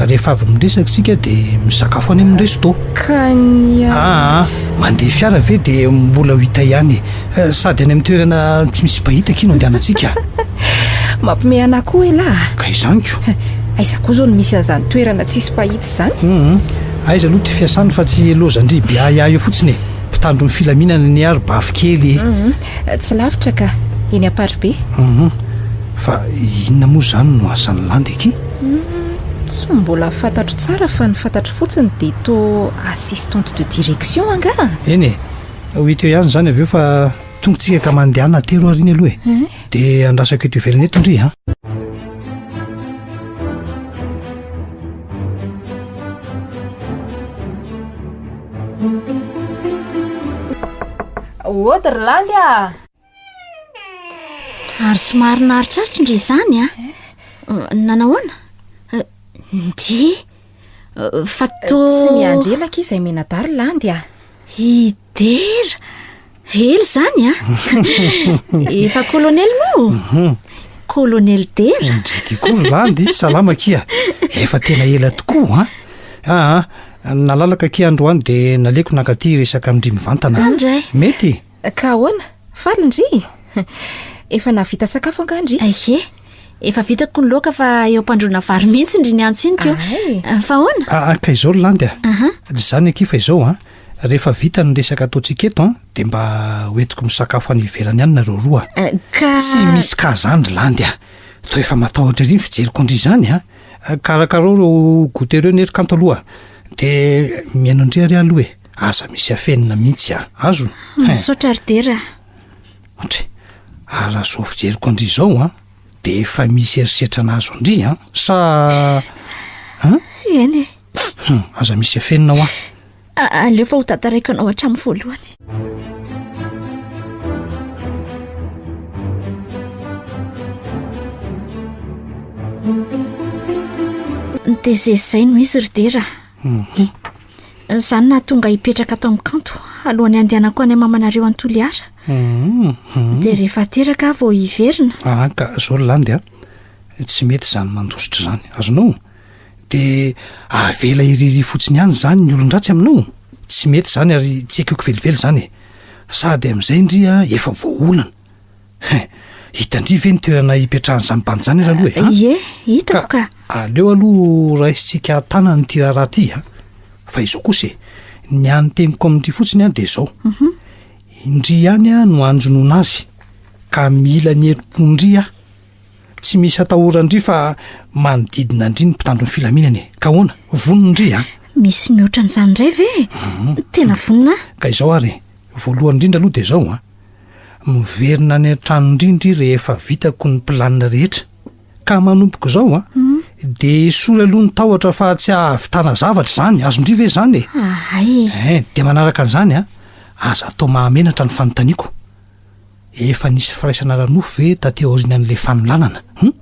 Rehefa avy miresaka isika dia misakafo any amin'ny resto. Ka ny. Aa, mandeha fiara ve dia mbola ho hita ihany e. Sady any amin'ny toerana tsy misy mpahita akia no andehanantsika. Mampime anah koa elah a! Ka izany ko. Aiza koa izao no misy an'izany toerana tsisy mpahita izany? Hum, aiza aloha ity fiasany fa tsy lozan-dry be ahiahy eo fotsiny e! Mpitandro ny filaminana anie ary bavy kely e! Hum, tsy lavitra ka, eny Amparibe. Hum, fa inona moa izany no asan'i Landy akia? Hum, tsy mbola fantatro tsara fa ny fantatro fotsiny dia toa assistante de direction angaha? Eny e! Ho hita eo ihany izany avy eo fa tonga tsika ka mandehana atero ary iny aloha e. Dia andrasako eto ivelany eto ndry a. Ody ry Landy a! Ary somary naharitraritra ndry izany a. Nanahoana? Ndry! Fa toa. Tsy miandry ela akia izay menadahy ry Landy a! I Dera! Ela izany a! Efa kolonely moa? Mhm. Kolonely Dera? Ndry koa ry Landy, salama akia. Efa tena ela tokoa an! Aa, nalalaka akia androany dia naleoko nankaty hiresaka amin-dry mivantana. Andray. Mety? Ka ahoana? Faly ndry? Efa nahavita sakafo angaha ndry? Ie, efa vitako ny laoka fa eo am-pandroana vary mihitsy ndry niantso iny ko. Ay. Fa ahoana? Aa, ka izao ry Landy a! Izany akia fa izao an! Rehefa vita ny resaka ataontsika eto an, dia mba hoentiko misakafo any ivelany any nareo roa a. Ka. Tsy misy ka zany ry Landy a! Toa efa matahotra ery ny fijeriko an-dry izany a! Karakarao ireo goûter ireo anie ry Kanto aloha a! Dia mihaino an-dry ary aho aloha e! Aza misy afenina mihitsy a! Azo? Hein! Misaotra ry Dera a! Otry! Ary raha izao fijeriko an-dry izao an, dia efa misy herisetra nahazo an-dry an! Sa. An? Eny e! Hum, aza misy afenina hoa. Aleo fa ho tantaraiko anao hatramin'ny voalohany. Dia izay izay no izy ry Dera. Mhm. Izany nahatonga hipetraka ato amin'ny kanto alohan'ny handehanako any mamanareo any Toliara. Mhm. Dia rehefa teraka aho vao hiverina. Ah, ka zao ry Landy a, tsy mety izany mandositra izany. Azonao? Dia avela hiriry fotsiny ihany izany ny olon-dratsy aminao? Tsy mety izany ary tsy ekeko velively izany e! Sady amin'izay ndry a, efa voaolana. Hein! Hitan-dry ve ny toerana hipetrahan'izany bandy izany ary aloha e? An? Ie, hitako ka. Aleo aloha raisintsika an-tanana ity raharaha ity a! Fa izao kosa e, ny hany teniko amin-dry fotsiny an dia izao. Indry ihany aho no hanjonoana azy, ka mila ny herim-pon-dry aho. Tsy misy atahoran-dry fa manodidina an-dry ny mpitandro ny filaminana e! Ka ahoana? Vonona ndry a? Misy mihoatra an'izany indray ve e? Tena vonona aho. Ka izao ary e, voalohany indrindra aloha dia izao an, miverina any an-tranon-dry ndry rehefa vitako ny planina rehetra. Ka manomboka izao an, dia esory aloha ny tahotra fa tsy hahavitana zavatra izany, azon-dry ve izany e? Ahay e. Ein, dia manaraka an'izany an, aza atao mahamenatra ny fanontaniako. Efa nisy firaisana ara-nofo ve taty aorianan'ilay fanolanana? Hum?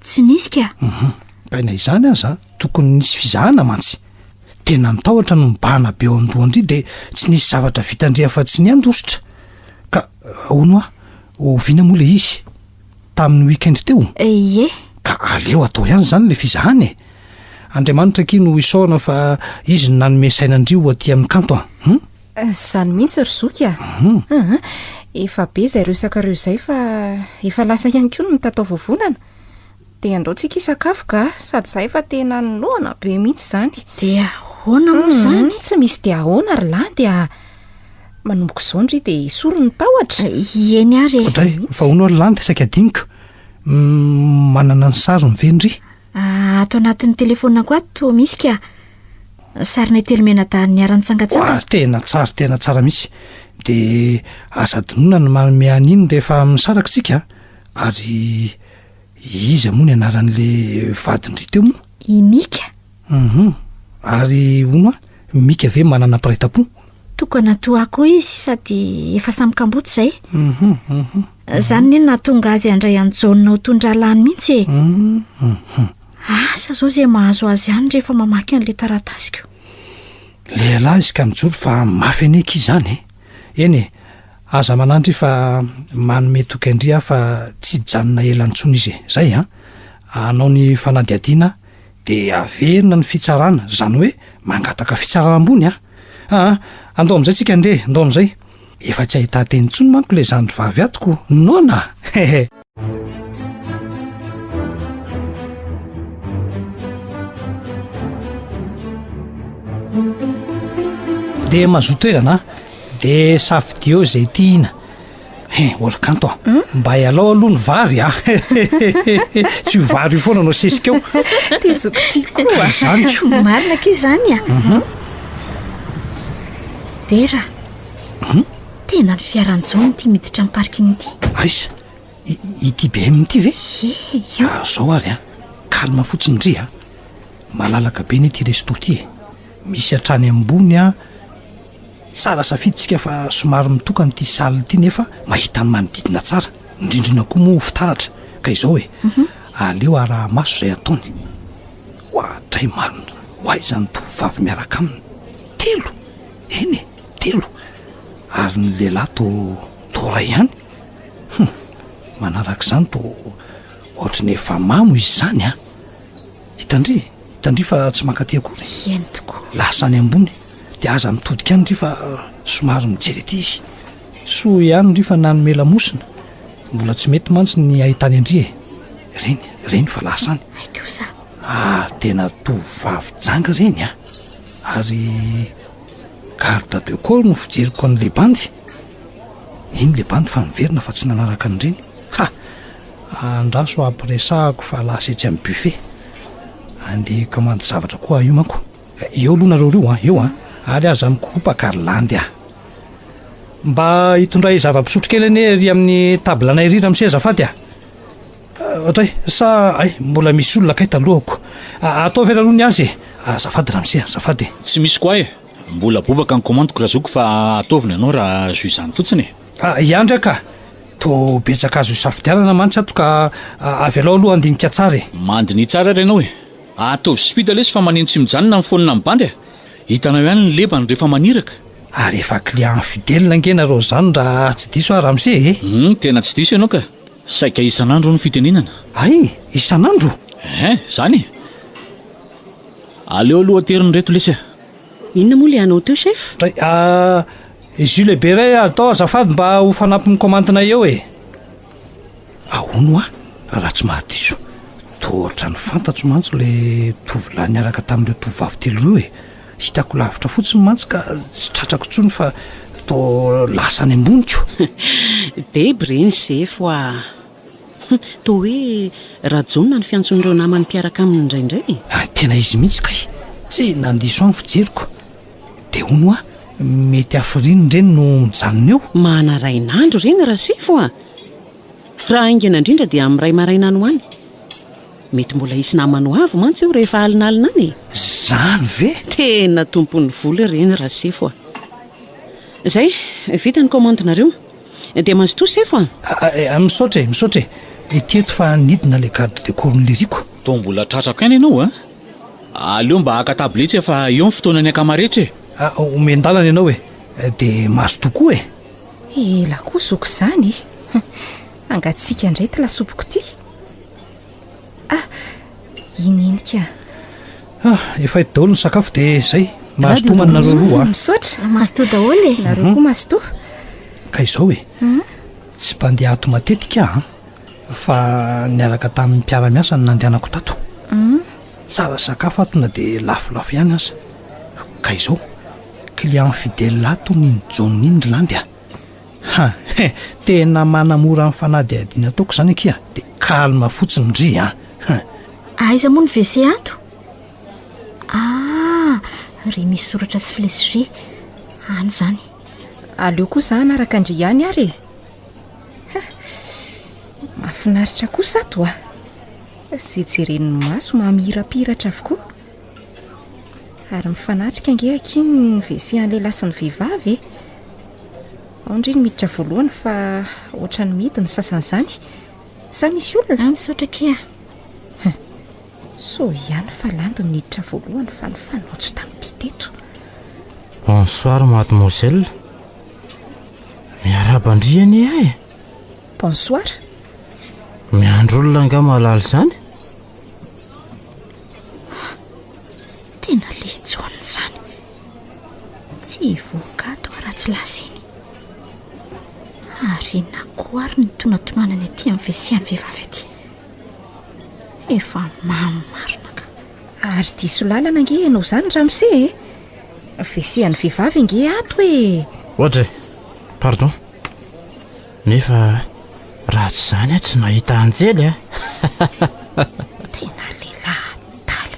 Tsy nisy ka. Hum. Ka na izany aza, tokony nisy fizahana mantsy. Tena ny tahotra no mibahana be ao an-dohan-dry dia tsy nisy zavatra vitan-dry afa-tsy ny handositra. Ka hono hoa, oviana moa ilay izy? Tamin'ny week-end teo? Ie. Ka aleo atao ihany izany ilay fizahana e! Andriamanitra akia no isaorana fa Izy no nanome saina an-dry ho aty amin'ny kanto an! Hum? Izany mihitsy ry zoky a! Hum. Efa be izay resakareo izay fa efa lasa ihany koa ny mitatao vovonana. Dia andao tsika hisakafo ka, sady izaho efa tena noana be mihitsy izany. Dia ahoana moa izany? Tsy misy dia ahoana ry Landy a! Manomboka izao ndry dia esory ny tahotra. Eny ary e! Oadray, fa hono ry Landy saika adinoko, manana ny sariny ve ndry? Ato anatin'ny telefaonina-ko ato toa misy ka. Sarinay telo mianadahy niara-nitsangantsangana. Oa, tena tsara, tena tsara mihitsy. Dia aza adinoina ny manome an'iny rehefa misaraka tsika a. Ary iza moa ny anaran'le vadin-dry teo moa? I Mika. Hum, ary hono a, Mika ve manana mpiray tampo? Tokana toa ahy koa izy sady efa samy kamboty izay. Hum, hum. Izany ne nahatonga azy handray an'i Jaona ho toy ny rahalahiny mihitsy e. Hum, hum. Asa zao izay mahazo azy any rehefa mamaky an'ilay taratasiko. Lehilahy izy ka mijoro fa mafy anie akia izany e! Eny e, aza manandry fa manome toky an-dry aho fa tsy hijanona ela intsony izy e! Zay an! Hanao ny fanadihadiana dia averina ny fitsarana, izany hoe mangataka fitsarana ambony an! Aa, andao amin'izay tsika andeha e, andao amin'izay! Efa tsy ahitan-teny intsony manko ilay zandry vavy ato ko! Noana! Hehe! Dia mazoto toerana an! Dia safidio izay tiana. He, ory kanto a! Hmm? Mba ialao aloha ny vary a! Tsy io vary io foana no asesika eo. Ty zoky ty koa. Izany ko. Marina akia izany a! Mhm. Dera. Hmm? Tena ny fiaran'i Jaona ity miditra amin'ny parking ity. Aiza? Ity BM ity ve? Ie, io. Ah, zao ary a. Calme fotsiny ndry a. Malalaka be anie ity resto ity e. Misy hatrany ambony a. Tsara safidy tsika fa somary mitokana ity salle ity nefa mahita ny manodidina tsara. Ny rindrina koa moa fitaratra. Ka izao e. Aleo araha-maso izay ataony. Oadray marina. Ho aiza ny tovovavy miaraka aminy? Telo! Eny e, telo. Ary ny lehilahy toa toa iray ihany. Hum! Manaraka izany toa ohatry ny efa mamo izy izany an! Hitan-dry e! Hitan-dry fa tsy mankaty akory. Eny tokoa. Lasa any ambony. Dia aza mitodika any ndry fa somary mijery aty izy. Soa ihany ndry fa nanome lamosina. Mbola tsy mety mantsy ny ahitany an-dry e! Reny, reny fa lasa any. Hay kosa. Ah, tena tovovavy janga ireny an! Ary garde de corps no fijeriko an'ilay bandy. Iny le bandy fa niverina fa tsy nanaraka an'ireny. Ha! Andraso hampiresahako fa lasa etsy amin'ny buffet. Andeha hikamandy zavatra koa aho io manko. Eo aloha nareo ireo an, eo an. Ary aza mikoropaka ry landy a. Mba hitondray zava-pisotro kely anie ery amin'ny table anay ery ramose azafady a. Ohatray, sa hay mbola misy olona kay talohako. Ataovy ary aloha ny azy e. Azafady ramose, azafady e. Tsy misy quoi e! Mbola bobaka ny commande-ko razoky fa ataovy ny anao raha jus izany fotsiny e! Ah, hiandry aho ka! Toa betsaka azo isafidianana mantsy ato ka avelao aloha handinika tsara e! Mandiniha tsara ary ianao e! Ataovy speed lesy fa maneno tsy mijanona ny phone ny bandy e! Hitanao ihany ny lebany rehefa maniraka. Ary efa client fidèle ange nareo zany raha tsy diso aho ramose e! Hum, tena tsy diso ianao ka! Saika isan'andro no fitenenana. Hay! Isan'andro? Hein, zany e! Aleo aloha aterina ireto lesy a! Inona moa le anao teo chef? Dray ah, jus lehibe iray atao azafady mba ho fanampin'ny kaomandinay eo e! Ahoana hoa raha tsy mahadiso? Toa ohatran'ny fantatro mantsy ilay tovolahy niaraka tamin'ireo tovovavy telo ireo e! Hitako lavitra fotsiny mantsy ka tsy tratrako intsony fa toa lasa any amboniko. Deby re ny sefo a! Toa hoe Rajaona ny fiantson'ireo namany mpiaraka aminy indraindray e! Tena izy mihitsy kay! Tsy nandiso ahy ny fijeriko. Dia hono hoa, mety hafiriana ireny no mijanona eo? Manarain'andro ireny Rasefo a! Raha haingana indrindra dia amin'ny iray maraina any ho any. Mety mbola hisy namany ho avy mantsy eo rehefa alinalina any e! Izany ve? Tena tompon'ny vola ireny Rasefo a! Izay, vita ny kaomandinareo. Dia mazotoa sefo a! Misaotra e, misaotra e! Ety eto fa nidina ilay garde de corps-n'i Liriko. Toa mbola tratrako ihany ianao a! Aleo mba haka tablette fa eo ny fotoanan'ny akama rehetra e! Omen-dalana ianao e! Dia mazotoa koa e! Ela koa zoky izany e! Hangatsiaka indray ity lasopiko ity. Ah! Iny iny ka. Ah! Efa eto daholo ny sakafo dia izay. Mazotoa manana nareo roa a! Misaotra. Mazotoa daholo e! Nareo koa mazotoa. Ka izao e! Tsy mpandeha ato matetika aho an! Fa niaraka tamin'ny mpiara-miasa no nandehanako tato. Tsara sakafo ato na dia lafolafo ihany aza. Ka izao, client fidèle ato hono iny Jaona iny ry Landy a! Ha he! Tena manamora ny fanadihadiana ataoko izany akia, dia calme fotsiny ndry a! Ha! Aiza moa ny WC ato? Ah! Ry misy soratra sy flèche ry. Any izany. Aleo koa za hanaraka an-dry ihany ary e! Ha! Mahafinaritra kosa ato a! Izay jeren'ny maso mamirapiratra avokoa. Ary mifanatrika ange akia ny WC an'ny lehilahy sy ny vehivavy e! Ao ndry ny miditra voalohany fa ohatran'ny mihidy ny sasany izany. Sa misy olona? Ah, misaotra akia. Hein! Soa ihany fa Landy no niditra voalohany fa nifanojo tamin'ity teto. Bonsoir mademoiselle. Miarahaba an-dry anie aho e! Bonsoir. Miandry olona angaha mahalala izany? Tena le Jaona izany. Tsy hivoaka ato aho raha tsy lasa iny. Ary inona koa ary ny tonatonanany aty amin'ny WC an'ny vehivavy aty. Efa mamo marina ka. Ary diso lalana ange ianao izany ramose e! WC an'ny vehivavy ange ato e! Ohatra e! Pardon. Nefa raha tsy izany aho tsy nahita anjely a! Tena lehilahy adala.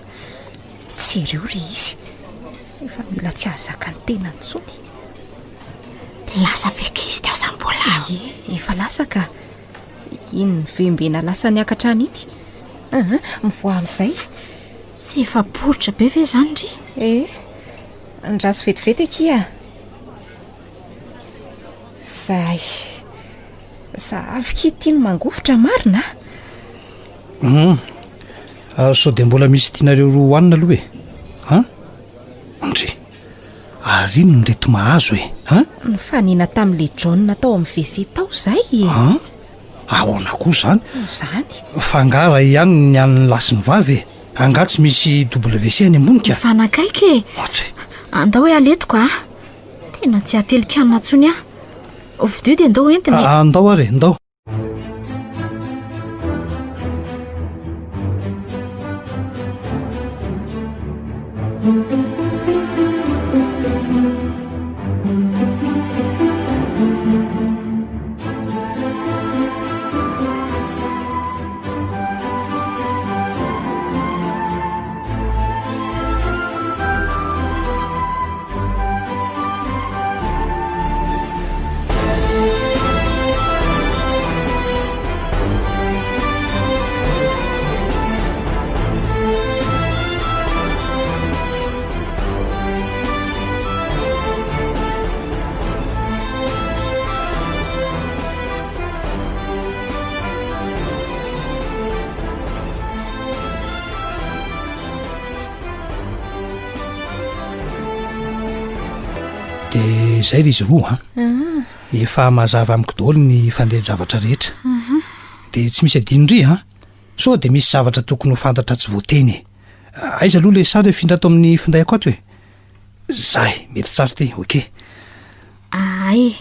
Jereo re izy. Efa mila tsy hahazaka ny tenany intsony. Lasa ve kay izy teo sa mbola? Ie, efa lasa ka. Iny nivembena lasa niakatra any iny. Aa, mivoaha amin'izay. Tsy efa poritra be ve izany ndry? Eh, andraso vetivety akia. Zay. Za avy ki ity no mangovitra marina a! Hum. Ah, sao dia mbola misy tianareo roa hohanina aloha e? An? Ndry. Ary inona ireto mahazo e? An? Nifanena tamin'ilay John tao amin'ny WC tao zay e! An? Ahoana koa izany? Izany. Fa angaha iray ihany ny an'ny lahy sy ny vavy e? Angaha tsy misy WC any ambony ka? Mifanakaiky e! Ohatry. Andao hoe aletiko a! Tena tsy hatelin-kanina intsony aho. Vidio dia ndao entina e. Ah, ndao ary e, ndao. De zay ry izy roa an. Efa mazava amiko daholo ny fandehan-javatra rehetra. De tsy misy adino ndry an. Sao de misy zavatra tokony ho fantatra tsy voateny e. Aiza aloha le sary afindra ato amin'ny findaiko ato e. Zay, mety tsara ity, ok. Ahay.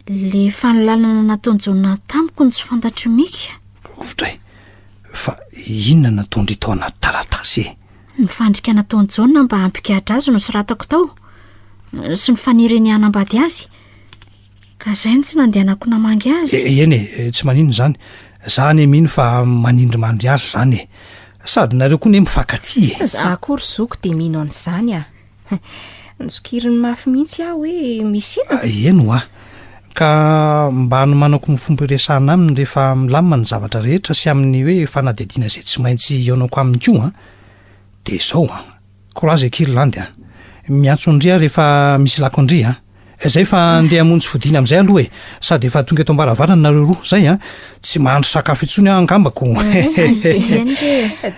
Le fanolanana nataon'i Jaona tamiko no tsy fantatr'i Mika. Rovitra e. Fa inona nataon-dry tao anaty taratasy e? Ny fandrika nataon'i Jaona mba hampigadra azy no soratako tao, sy ny faniriany hanambady azy. Ka izay no tsy nandehanako namangy azy. E, eny e, tsy maninona izany. Za anie mino fa manindrimandry azy izany e. Sady nareo koa anie mifankatia e. Za koa ry zoky dia mino an'izany a. Nosokiriny mafy mihitsy aho hoe misy inona? Eny hoa. Ka mba hanomanako ny fomba hiresahana aminy rehefa milamina ny zavatra rehetra sy amin'ny hoe fanadihadiana izay tsy maintsy hihaonako aminy koa an. Dia izao an. Courage akia ry Landy an. Miantso an-dry aho rehefa misy ilako an-dry an. Zay fa andeha hamonjy fodiana amin'izay aloha e. Sady efa tonga eto am-baravarana nareo roa. Zay an. Tsy mahandro sakafo intsony aho angamba ko.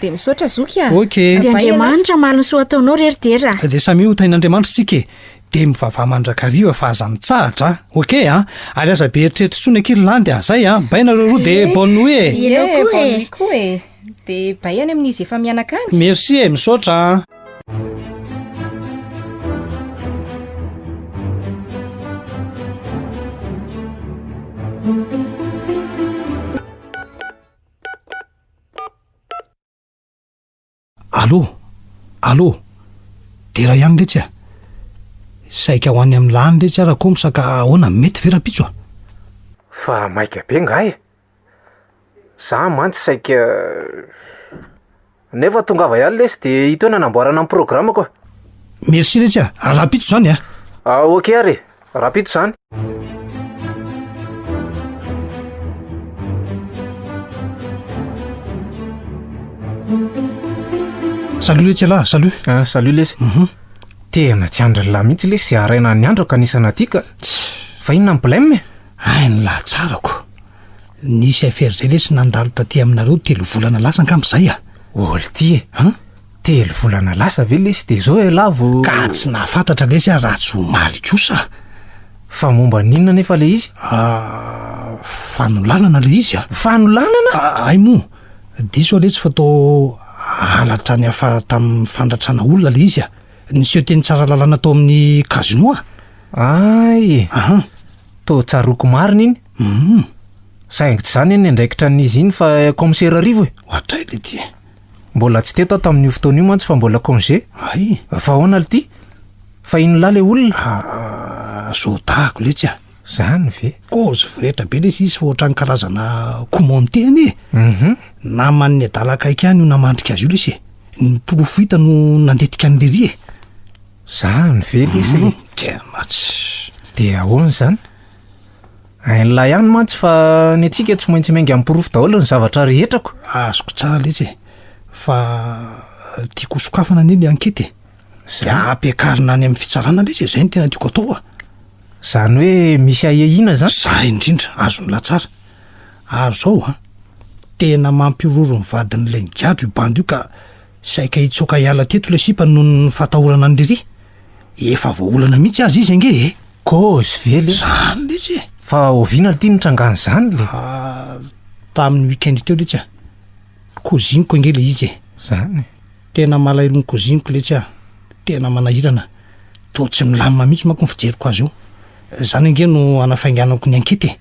Dia misaotra zoky a. Ok. Dia Andriamanitra hamaly ny soa ataonao re ry Dera a. Dia samia ho tahin'Andriamanitra tsika e. Dia mivavaha mandrakariva fa aza mitsahatra a. Ok a. Ary aza be eritreritra intsony akia ry Landy a. Zay a. Bay nareo roa dia bonne nuit e. Ie, bonne nuit koa e. Dia bay any amin'izy efa mianaka any. Merci e, misaotra a. Allô, allô, Dera ihany letsy a! Saika ho any amin'ny lany letsy aho Rakomsa ka ahoana, mety ve rahampitso a? Fa maika be nga e! Za mantsy saika Nefa tongava ihany lesy de ito eo nanamboarana ny programme-ko a! Merci letsy a! Rahampitso zany a! Ah ok ary e! Rahampitso zany. Salut letsy ialahy, salut. Ah, salut lesy. Mhm. Tena tsy andrin'ny lahy mihitsy lesy haraina ny andro kanisana aty ka. Fa inona ny blème e? Hain'ny lahy tsarako. Nisy affaire zay lesy nandalo taty aminareo telo volana lasa angamba zay a! Olty e! An? Telo volana lasa ve lesy de zao ialahy vao. Ka tsy nahafantatra lesy aho raha tsy omaly kosa. Fa momba ny inona anefa le izy? Ah, fanolanana le izy a! Fanolanana? Hay moa, diso aho letsy fa toa halatra niafara tamin'ny fandratrana olona le izy a! Niseho teny Tsaralalàna tao amin'ny casino a! Hay e! Ahan! Toa tsaroako marina iny. Hum. Saingy tsy izany anie andraikitra an'izy iny fa kaomisera Rivo e. Ohatray le ty. Mbola tsy teto aho tamin'io fotoana io mantsy fa mbola congé. Hay. Fa ahoana lty? Fa ino lahy le olona? Ah, zodahako letsy a. Zany ve? Kozy voretra be lesy izy fa ohatran'ny karazana commenté anie. Mhm. Naman'ny adala akaiky ihany io namandrika azy io lesy e. Ny porofo hita no nandetika an'i lery e. Zany ve lesy le? Tena tsy. Dia ahoana izany? Hain'lah ihany mantsy fa ny antsika tsy maintsy miainga amin'ny porofo daholo ny zavatra rehetra ko. Azoko tsara letsy e. Fa tiako ho sokafana anie le enquête e. Dia ampiakarina any amin'ny fitsarana letsy e, zay no tena tiako atao a. Zany hoe misy ahiahiana zany? Zay indrindra, azon'lah tsara. Ary zao an, tena mampihorohoro ny vadin'ilay nigadra io bandy io ka Saika hitsoaka hiala teto ilay sipa noho ny fahatahorana an'i Lery. Efa voaolana mihitsy aza izy ange e! Kôzy ve lesy? Zany letsy e! Fa oviana lty nitrangan'izany le? Ah, tamin'ny week-end teo letsy a! Cousine-ko ange le izy e! Zany e! Tena malahelo ny cousine-ko letsy a! Tena manahirana. Toa tsy milamina mihitsy manko ny fijeriko azy io. Zany ange no hanafainganako ny ankety e!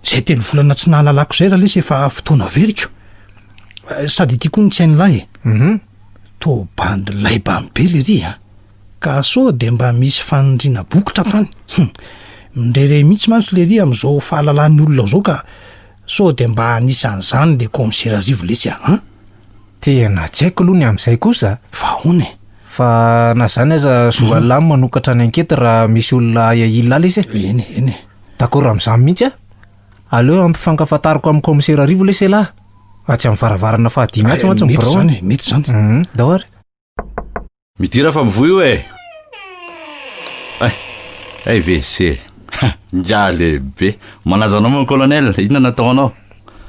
Izay telo volana tsy nahalalako izay ralesy efa fotoana veriko. Sady ity koa ny tsy hain'lahy e. Mhm. Toa bandy laibany be lery a. Ka sao dia mba misy fanindriana bokotra tany. Hum. Mirehareha mihitsy mantsy lery amin'izao fahalalan'ny olona izao ka sao dia mba anisan'izany le kaomisera Rivo letsy a. An? Tena tsy haiko aloha ny amin'izay kosa. Fa ahoana e? Fa na izany aza zo an'lah ny manokatra ny ankety raha misy olona ahiahian'lah lesy e. Eny e, eny e. D'accord amin'izany mihitsy aho. Aleo ampifankafantariko amin'ny kaomisera Rivo lesy elah. Atsy amin'ny varavarana fahadimy atsy mantsy ny Mety birao. izany e, mety izany. Mhm, ndao ary. Midira fa mivoy io e! Ay, ay WC. Ha, ingahy lehibe. Manaja anao mon colonel, inona no atao anao?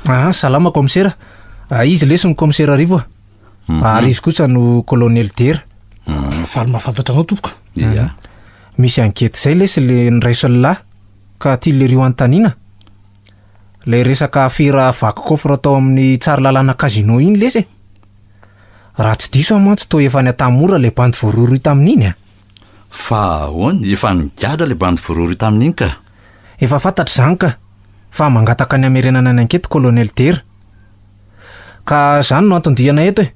Ah, salama kaomisera. Ah, izy lesy ny kaomisera Rivo a. Mhm. Ary izy kosa no kolonely Dera. Faly mahafantatra anao tompoko. Ia. Misy ankety izay lesy le niraisin'lah ka tian'i lery ho anontaniana. Ilay resaka afera vaky coffre tao amin'ny Tsaralalàna Casino iny lesy e. Raha tsy diso aho mantsy toa efa any Antanimora ilay bandy voarohirohy tamin'iny a. Fa ahoana? Efa nigadra ilay bandy voarohirohy tamin'iny ka. Efa fantatra izany ka, fa mangataka ny hamerenana ny ankety Colonel Dera. Ka izany no anton-diana eto e.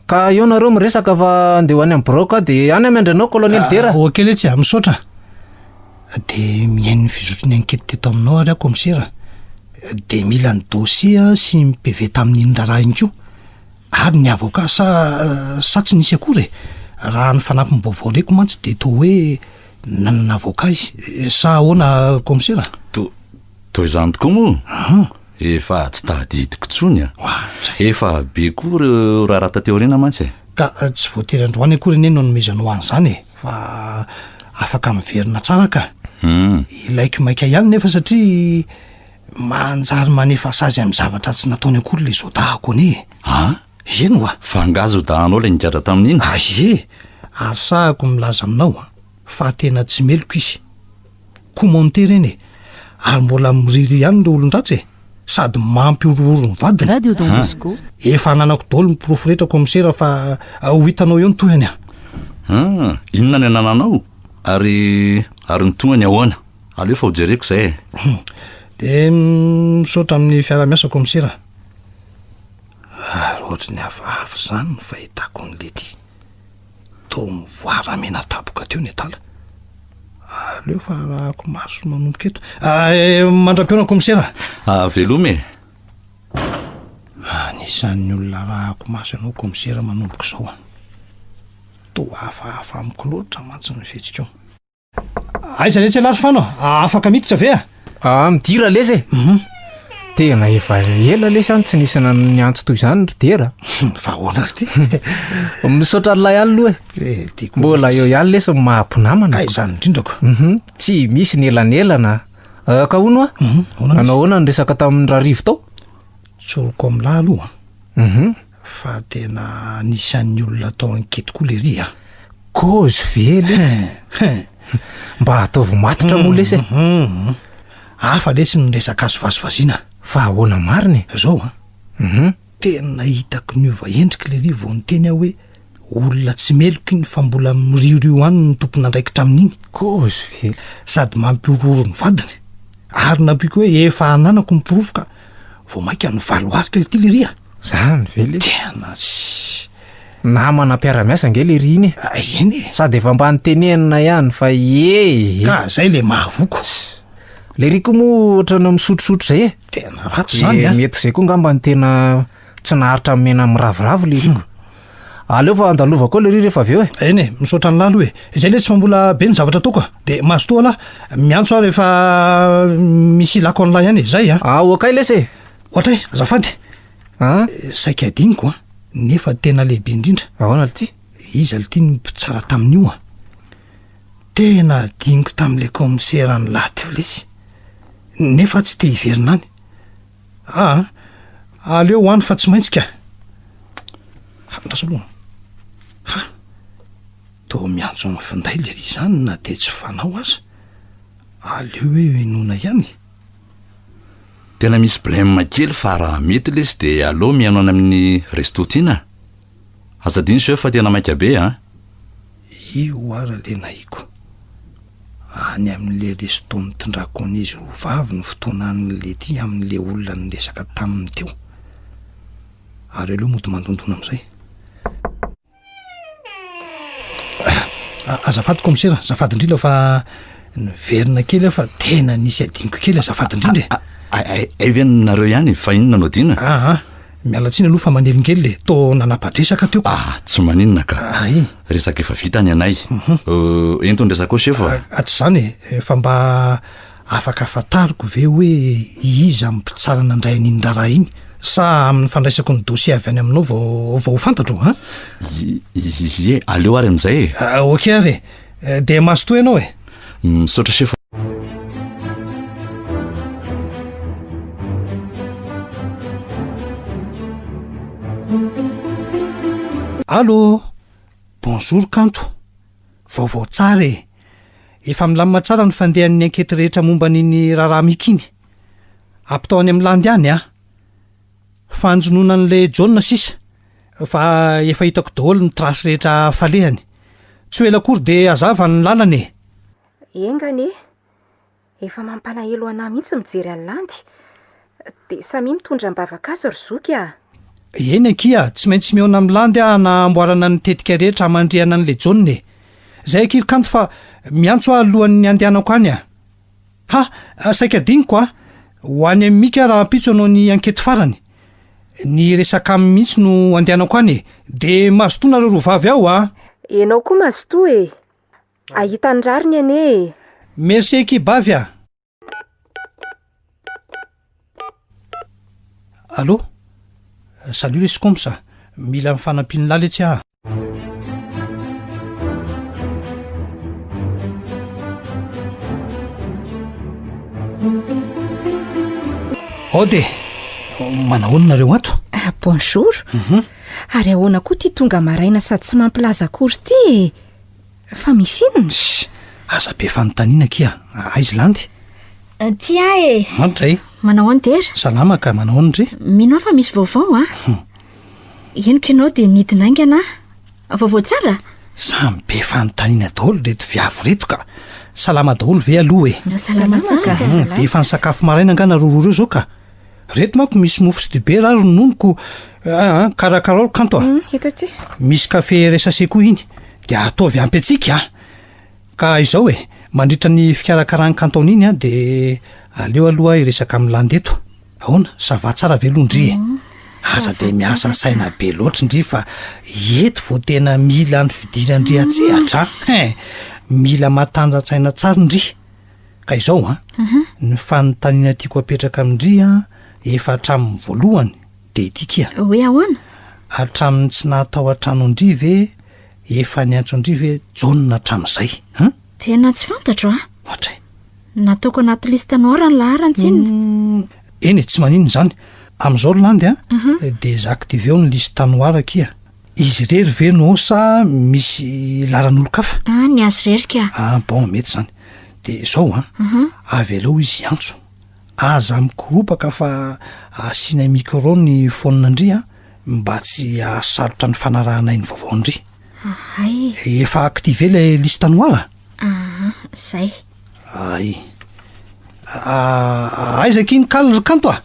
Ka eo nareo miresaka fa andeha ho any amin'ny biraoko aho dia any aho miandry anao Colonel Dera. Ah, ok letsy a, misaotra. Dia mihaino ny fizotry ny ankety teto aminao ary aho kaomisera. Dia mila ny dossier sy ny PV tamin'iny raharaha iny koa. Ary ny avocat sa sa tsy nisy akory e? Raha ny fanampim-baovao reko mantsy dia toa hoe nanana avocat izy. Sa ahoana kaomisera? To, toa izany tokoa moa? Efa tsy tadidiko intsony a! Efa be koa ireo raharaha taty aoriana mantsy e! Ka tsy voatery androany akory anie no anomezanao an'izany e! Fa afaka miverina tsara ka! Ilaiko maika ihany nefa satria manjary manefa sazy amin'ny zavatra tsy nataony akory ilay zodahako anie e! An? Eny oa! Fa angaha zodahanao ilay nigadra tamin'iny? Aie! Ary sahako milaza aminao an, fa tena tsy meloka izy. Commenter ireny e! Ary mbola miririry ihany ireo olon-dratsy e! Sady mampihorohoro ny vadiny. Radio Don Bosco. Efa ananako daholo ny porofo rehetra kaomisera fa ho hitanao eo ny tohiny a! Hum, inona ny anananao? Ary ary ny tohiny ahoana? Aleo fa ho jereko izay e! Dia misaotra amin'ny fiaraha-miasa kaomisera. Ary ohatry ny hafahafa izany ny fahitako an'i Letty. Toa mivoara mena tapoka teo ny adala. Aleo fa arahako maso manomboka eto. Ah, eh, mandra-pihaona komisera. Ah, veloma e. Anisan'ny olona arahako maso ianao komisera manomboka izao an. Toa hafahafa amiko loatra mantsy ny fihetsikao. Aiza letsy ialahy ry Fano a? Afaka miditra ve a? Ah, midira lesy e. Mhm. Tena efa ela lesy aho no tsy nisy niantso toy izany ry Dera. Fa ahoana ry ty? Misaotra an'ilay ihany aloha e. Eh, tiako Mbola eo ihany lesy ny maha mpinamana. Ka izany indrindra ko. Mhm. Tsy misy ny elanelana. Eh, ka hono a? Mhm, ahoana lesy? Nanao ahoana ny resaka tamin'ny Rarivo tao? Tsoriko amin'lahy aloha. Mhm. Fa tena anisan'ny olona atao ankety koa lery a! Kôzy ve lesy? Mba ataovy matotra moa lesy e! Hafa lesy ny resaka azo vazivaziana. Fa ahoana marina e? Zao an! Tena hitako niova endrika lery vao niteny aho hoe olona tsy meloka iny fa mbola miriorio any ny tompon'andraikitra amin'iny. Kôzy ve? Sady mampihorohoro ny vadiny. Ary nampiako hoe efa ananako ny porofo ka vao mainka nivaloarika ity lery a! Zany ve lesy? Tena tsy. Namana mpiara-miasa ange lery iny e. Ah, eny e. Sady efa mba nitenenina ihany fa ie e. Ka zay le mahavoko. Lery koa moa ohatran'ny misotrosotro zay e. Tena ratsy zany a. Mety zay koa ngamba ny tena tsy naharitra mena miraviravy lery ko. Aleo fa andalovako eo lery rehefa avy eo e. Eny e, misaotra an'lah aloha e. Izay letsy fa mbola be ny zavatra ataoko a. De mazotoa lah, miantso aho rehefa misy ilako an'lah ihany e. Zay a. Ah, okay lesy e. Ohatray, azafady. An? Saika adinoko an, nefa tena lehibe indrindra. Ahoana lty? Iza lty no mpitsara tamin'io an? Tena adinoko tamin'ilay kaomisera an'lah teo letsy. Nefa aho tsy te hiverina any. Aa, aleo ho any fa tsy maintsy ka. Ha, andraso aloha. Ha! Toa miantso amin'ny finday lery izany na dia tsy fanao aza. Aleo hoe henoina ihany. Tena misy blème kely fa raha mety lesy de aleo mihaino any amin'ny resto tiana. Aza adino chef fa tena maika be a. Io ara le nahiko. Any amin'le resto nitondrako an'izy roa vavy no fotoana an'le ty amin'le olona niresaka taminy teo. Ary aleo mody mandondona amin'izay. Azafady kaomisera, azafady indrindra fa niverina kely aho fa tena nisy adinoko kely azafady indrindra e. Hay ve nareo ihany fa inona no adino e? Aa, miala tsiny aloha fa manelingelina e, toa nanapa-dresaka teo ka. Ah, tsy maninona ka. Ay. Resaka efa vita ny anay. Ento ny resaka ao sefo a. Ah, tsy izany e, fa mba Afaka fantariko ve hoe iza ny mpitsara nandray an'iny raharaha iny? Sa amin'ny fandraisako ny dossier avy any aminao vao vao ho fantatro an? Ie, aleo ary amin'izay e. Ah, ok ary e. Dia mazotoa ianao e. Misaotra sefo. Allô! Bonjour Kanto. Vaovao tsara e! Efa milamina tsara ny fandehan'ny ankety rehetra momba an'iny raharaha Mika iny. Ampitao any amin'ny Landy any a! Fanjonoana an'ilay Jaona sisa fa efa hitako daholo ny trace rehetra falehany. Tsy ho ela akory dia hazava ny lalana e! Enga anie! Efa mampalahelo anah mihitsy mijery an'i Landy. Dia samia mitondra am-bavaka azy ry zoky a! Eny akia, tsy maintsy mihaona amin'i Landy aho hanamboarana ny tetika rehetra hamandrihana an'ilay Jaona e! Zay akia ry Kanto fa miantso aho alohan'ny handehanako any a! Ha! Saika adinoko a! Ho any amin'i Mika rahampitso hanao ny ankety farany. Ny resaka aminy mihitsy no andehanako any e! Dia mazotoa nareo roa vavy ao a! Ianao koa mazotoa e! Ahita ny rariny anie e! Merci akia bavy a! Allô? Salut lesy komsa a! Mila ny fanampian'lah letsy aho. Aody e! Manahoana nareo ato? Ah, bonjour. Ary ahoana koa ity tonga maraina sady tsy mampilaza akory ity e? Fa misy inona? Ssy! Aza be fanontaniana akia, aiza i Landy? Ty aho e! Manitra e! Manao ahoana Dera? Salama ka, manao ahoana ndry? Mino aho fa misy vaovao an! Henoko ianao dia nidina haingana aho. Vaovao tsara? Samy be fanontaniana daholo ireto viavy ireto ka! Salama daholo ve aloha e? Salama tsara ka! Dia efa nisakafo maraina angaha nareo roa ireo izao ka? Reto manko misy mofo sy dibera ary ronono ko aa karakarao ry kanto a! Eto aty. Misy kafe RSAC koa iny de ataovy ampy antsika a! Ka izao e, mandritra ny fikarakaran'i Kanto an'iny a de aleo aloha hiresaka amin'i Landy eto. Ahoana, ça va tsara ve aloha ndry e? Aza de miasa saina be loatra ndry fa eto vao tena mila ny fidiran-dry an-tsehatra a! Hein! Mila matanjan-tsaina tsara ndry. Ka izao an, ny fanontaniana tiako apetraka amin-dry an, efa hatramin'ny voalohany dia ity kia. Hoe ahoana? Hatramin'ny tsy naha tao an-trano an-dry ve, efa niantso an-dry ve Jaona hatramin'izay an? Tena tsy fantatro an. Ohatray. Nataoko anaty liste noire ny laharany tsinona. Eny e, tsy maninona izany. Amin'izao ry Landy an, dia désactiver-o ny liste noire akia. Izy irery ve no ao sa misy laharan'olon-kafa? Ah, ny azy irery ka. Ah bon, mety izany. Dia izao an, avelao izy hiantso. Aza mikoropaka fa asiana micro ny phone-ndry an, mba tsy hahasarotra ny fanarahanay ny vaovaon-dry. Hay. Efa activé ilay liste noire? Aha, zay. Hay. Aiza akia ny kaly ry Kanto a?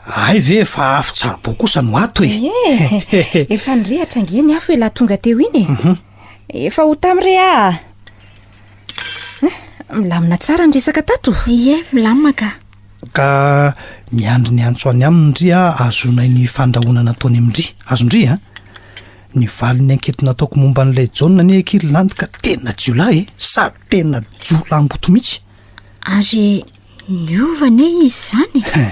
Hay ve efa afo tsaribao kosa no ato e? Ie, efa nirehatra ange ny afo elah tonga teo iny e. Efa ho tamy re ah. Milamina tsara ny resaka tato? Ie, milamina ka. Ka miandry ny antso any aminy ndry aho ahazoanay ny fandrahonana ataony amin-dry. Azon-dry an? Ny valin'ny ankety nataoko momba an'ilay Jaona anie akia ry Landy ka tena jiolahy e! Sady tena jiolahimboto mihitsy. Ary niova anie izy izany e!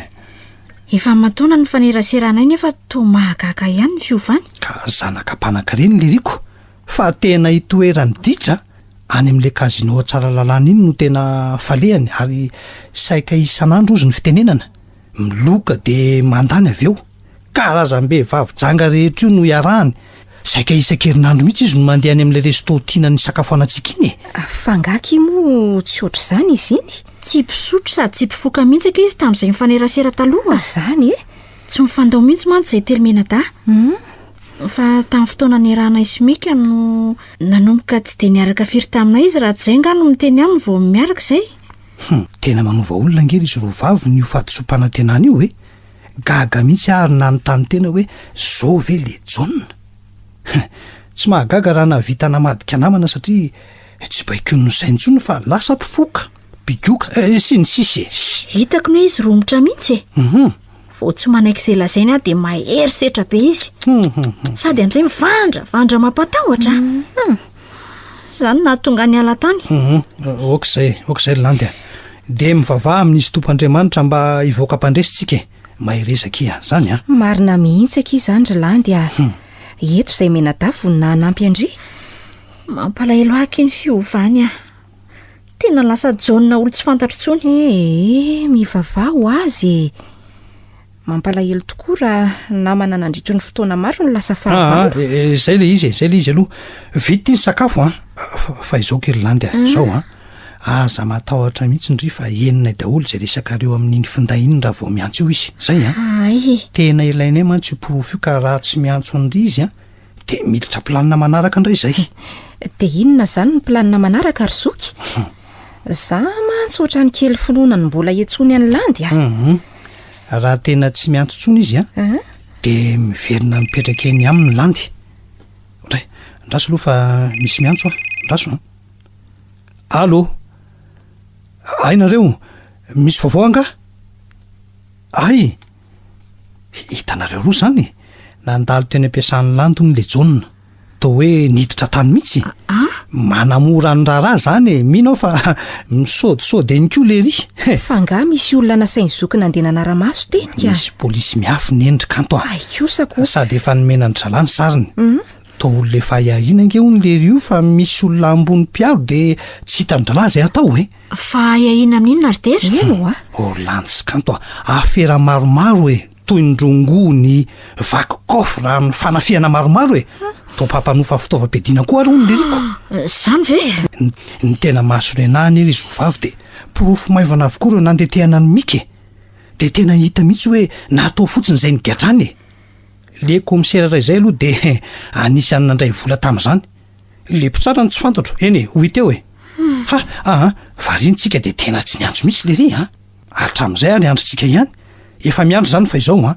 Efa aman-taona nifaneraseranay nefa toa mahagaga ihany ny fiovany. Ka zanaka mpanankarena ilay Rico fa tena itoeran'ny ditra any amin'ilay casino Tsaralalàna iny no tena falehany ary saika isan'andro hozy ny fitenenana. Miloka dia mandany avy eo. Karazam-behivavy janga rehetra io no iarahany. Saika isan-kerinandro mihitsy izy no mandeha any amin'ilay resto tiana nisakafoanantsika iny e! Fa angaha akia moa tsy ohatr'izany izy iny? Tsy mpisotro sady tsy mpifoka mihitsy akia izy tamin'izay nifanerasera taloha. Izany e? Tsy mifandao mihitsy mantsy izay telo mianadahy. Fa tamin'ny fotoana niarahanay sy Mika no nanomboka tsy dia niaraka firy taminay izy raha tsy izay angaha no miteny aminy vao miaraka izay. Hum, tena manova olona ange ry izy roa vavy io fahadisoam-panantenana io e! Gaga mihitsy aho ary nanontany tena hoe zao ve le Jaona? Hein, tsy mahagaga raha nahavita namadika namana satria tsy baikoin'ny sainy intsony fa lasa mpifoka, mpigoka, eh, sy ny sisa e! Hitako ny hoe izy romotra mihitsy e! Hum. Vao tsy manaiky izay lazainy aho dia mahery setra be izy. Sady amin'izay mivandravandra mampatahotra. Izany no nahatonga ahy niala tany. Hum, ok izay, ok izay ry Landy a. Dia mivavaha amin'Izy Tompo Andriamanitra mba hivoaka mpandresy tsika e. Mahereza akia, zany a. Marina mihitsy akia izany ry Landy a. Eto izay mianadahy vonona hanampy an-dry. Mampalahelo ahy akia ny fiovany a. Tena lasa Jaona olon-tsy fantatro intsony. Ee, mivavaha ho azy e. Mampalahelo tokoa raha namana nandritry ny fotoana maro no lasa fahavalo. Aa, eh, zay le izy e, zay le izy aloha. Vita ity ny sakafo an, fa izao kely Landy a, izao an. Aza matahotra mihitsy ndry fa henonay daholo izay resakareo amin'iny finday iny raha vao miantso eo izy. Zay an! Hay. Tena ilainay mantsy io porofo io ka raha tsy miantso an-dry izy an, dia miditra planina manaraka indray izay. Dia inona izany ny planina manaraka ry zoky? Za mantsy ohatran'ny kely finoana ny mbola hiantsoany an'i Landy a! Hum. Raha tena tsy miantso intsony izy an, dia miverina mipetraka eny aminy Landy. Ndray, andraso aloha fa misy miantso aho, andraso an! Allo! Hay nareo, misy vaovao angaha? Hay! Hitanareo roa izany e! Nandalo teny am-piasan'i Lanto hono le Jaona, toa hoe niditra tany mihitsy. Manamora ny raharaha izany e! Mino aho fa misaodisaody eny koa lery. Fa angaha misy olona nasain'i zoky nandeha nanara-maso teny ka? Misy polisy miafina eny ry Kanto a! Hay kosa ko! Sady efa nomena an-dry zalahy ny sariny. Toa olona efa ahiahiana ange hono lery io fa misy olona ambony mpiaro dia tsy hitan-dralahy izay atao e! Fa ahiahiana amin'inona ry Dera? Eny oa! Oh landy sy kanto a! Afera maromaro e! Toy ny rongony, vaky coffre, ny fanafihana maromaro e! Toa mpampanofa fitaovam-piadiana koa ary hono leriko! Izany ve? Ny tena mahasorena ahy anie ry zovavy dia porofo maivana avokoa ireo nandetehana an'i Mika e! Dia tena hita mihitsy hoe natao fotsiny izay nigadrany e! Le kaomisera iray izay aloha dia anisan'ny nandray vola tamin'izany. Le mpitsara no tsy fantatro. Eny e, ho hita eo e. Ha, aa, variana tsika dia tena tsy niantso mihitsy lery a. Hatramin'izay ary andrintsika ihany. Efa miandry izany fa izao an,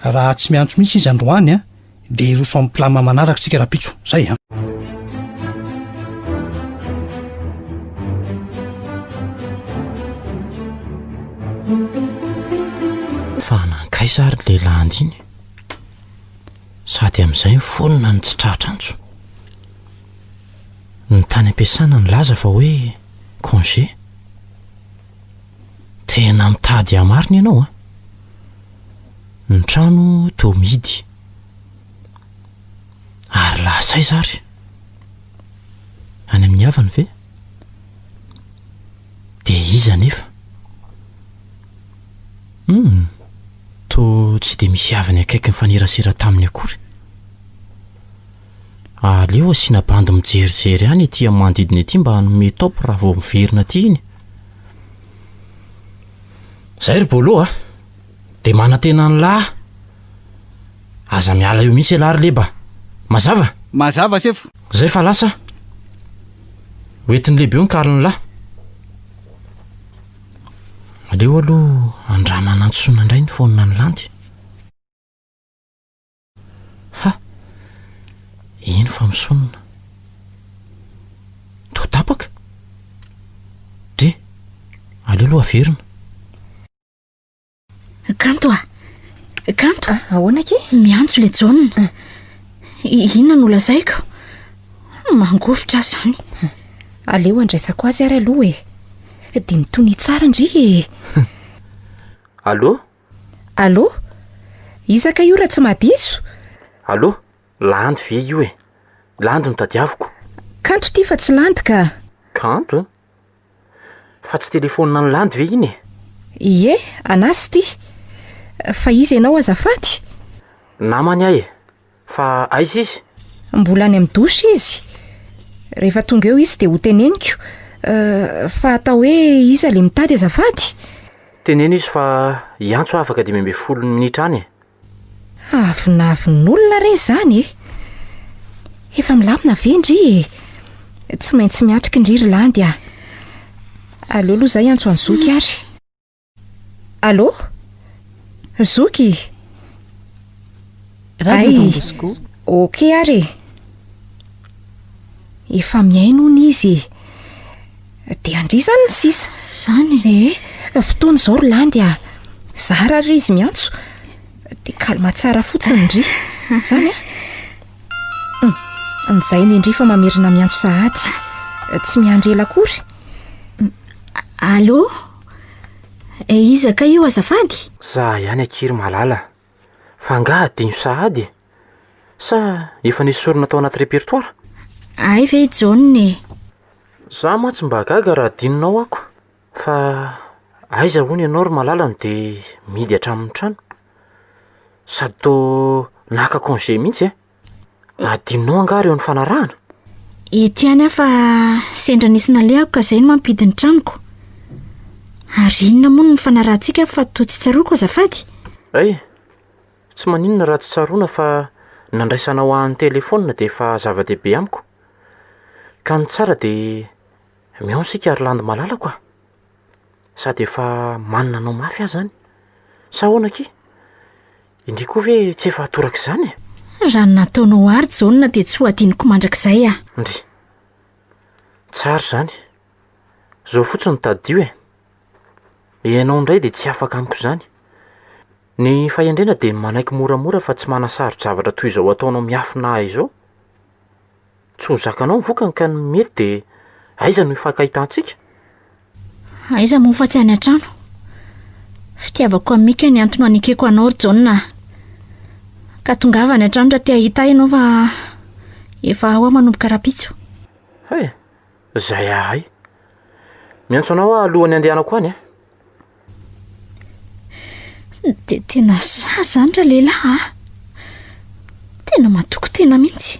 raha tsy miantso mihitsy izy androany an, dia hiroso amin'ny plan manaraka tsika rahampitso. Zay an. Fa nankaiza ary le landy iny? Sady amin'izay ny fonona no tsy tratra antso. Ny tany am-piasana nilaza fa hoe congé. Tena mitady hamarina ianao an! Ny trano toa mihidy. Ary lasa aiza ary? Any amin'ny havany ve? Dia iza anefa? Hum, toa tsy dia misy havany akaiky nifanerasera taminy akory. Aleo asiana bandy mijerijery any ety amin'ny manodidina ety mba hanome top raha vao miverina aty iny. Zay ry Bolo a! Dia manantena an'lah! Aza miala eo mihitsy ialahy ry Leba! Mazava? Mazava sefo! Zay fa lasa! Ho entin'i Leba eo ny karin'lah! Aleo aloha andramana antsoina indray ny phone an'i Landy. Ha! Iny fa misonona. Toa tapaka? Dre! Aleo aloha averina. Kanto a! Kanto! Ah, ahoana akia? Miantso le Jaona. Inona no lazaiko? Mangovitra aho izany. Aleo andraisako azy ary aloha e. Dia mitonia tsara ndry e. Allô? Allô? Iza kay io raha tsy mahadiso? Allô? Landy ve io e? Landy no tadiaviko. Kanto ity fa tsy landy ka. Kanto? Fa tsy telefaonina an'i Landy ve iny e? Ie, an'azy ity. Fa iza ianao azafady? Namany aho e. Fa aiza izy? Mbola any amin'ny douche izy. Rehefa tonga eo izy dia ho teneniko. Fa atao hoe iza le mitady azafady? Teneno izy fa hiantso aho afaka 15 minitra any e. Avonavon'olona re izany e! Efa milamina ve ndry e? Tsy maintsy miatrika ndry ry Landy a! Aleo aloha izaho hiantso an'i Zoky ary. Allô? Zoky? Radio Ay, Don Bosco. Ok ary e! Efa mihaino hono izy e! Dia ndry izany ny sisa. Izany e? Eh, fotoana izao ry Landy a! Zara ary izy miantso. Dia calme tsara fotsiny ndry. Izany a? Hum, Njay anie ndry fa mamerina miantso sahady. Tsy miandry ela akory. Allô? Eh, iza kay io azafady? Za ihany akia ry Malala. Fa angaha adino sahady e? Sa efa nesorina tao anaty répertoire? Hay ve i Jaona e? Za mantsy mba gaga raha adinonao ako. Fa aiza hono ianao ry Malala no dia mihidy hatramin'ny trano? Sady toa naka congé mihitsy e? Adinonao angaha ireo nifanarahana? Eto ihany aho fa sendra nisy nalehako ka izay no mampihidy ny tranoko. Ary inona moa no nifanarahantsika fa toa tsy tsaroako azafady? Hay, tsy maninona raha tsy tsaroana fa ny nandraisanao ahy an-telefaonina dia efa zava-dehibe amiko. Ka ny tsara dia mihaona isika ry Landy malalako a! Sady efa manina anao mafy aho izany. Sa ahoana akia? Indria koa ve tsy efa toraka izany e? Raha ny nataonao ahy ry Jaona dia tsy ho adinoko mandrakizay aho. Ndry. Tsara izany. Izao fotsiny tadidio e. Ianao indray dia tsy afaka amiko izany. Ny fahendrena dia ny manaiky moramora fa tsy manasaro-javatra toy izao ataonao miafina ahy izao. Tsy ho zakanao ny vokany ka ny mety dia aiza no hifankahitantsika? Aiza moa fa tsy any an-trano. Fitiavako an'i Mika ny antony hanekeko anao ry Jaona a. Ka tongava any an-trano raha te hahita ahy ianao fa efa ao aho manomboka rahampitso. Hay, zay ahay. Miantso anao aho alohan'ny handehanako any a. Dia tena sahy izany ralehilahy a! Tena matoky tena mihitsy.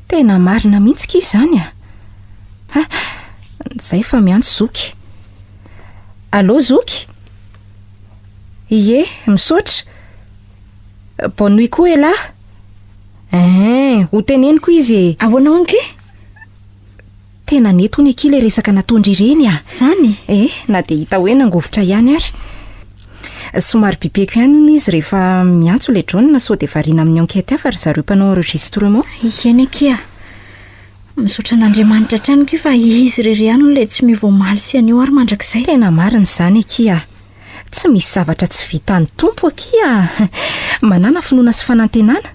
Tena marina mihitsy k'y izany a! Ha, zay fa miantso zoky. Allô zoky? Ie, misaotra. Bonne nuit koa elah. Ein, ho teneniko izy e. Ahoana hono k'y? Tena nety hono akia ilay resaka nataon-dry ireny a! Zany? Eh, na dia hita hoe nangovitra ihany ary. Somary bipeko ihany hono izy rehefa miantso ilay drone sao dia variana amin'ny enquête hafa ry zareo mpanao enregistrement. Eny akia. Misaotra an'Andriamanitra hatrany koa fa izy irery ihany no ilay tsy miova omaly sy anio ary mandrakizay. Tena marina izany akia. Tsy misy zavatra tsy vitan'ny Tompo akia. Manàna finoana sy fanantenana.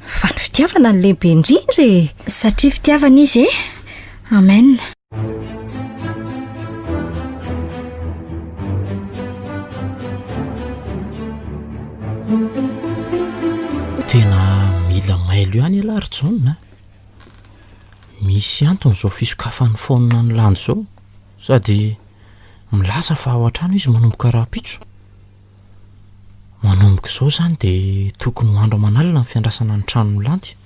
Fa ny fitiavana no lehibe indrindra e! Satria fitiavana izy e! Amen. Tena mila mailo ihany ialahy ry Jaona a! Misy antony izao fisokafan'ny faonina ny landy izao, sady milaza fa ao an-trano izy manomboka rahampitso. Manomboka izao izany dia tokony ho andro aman'alina ny fiandrasana ny tranon'i Milanty.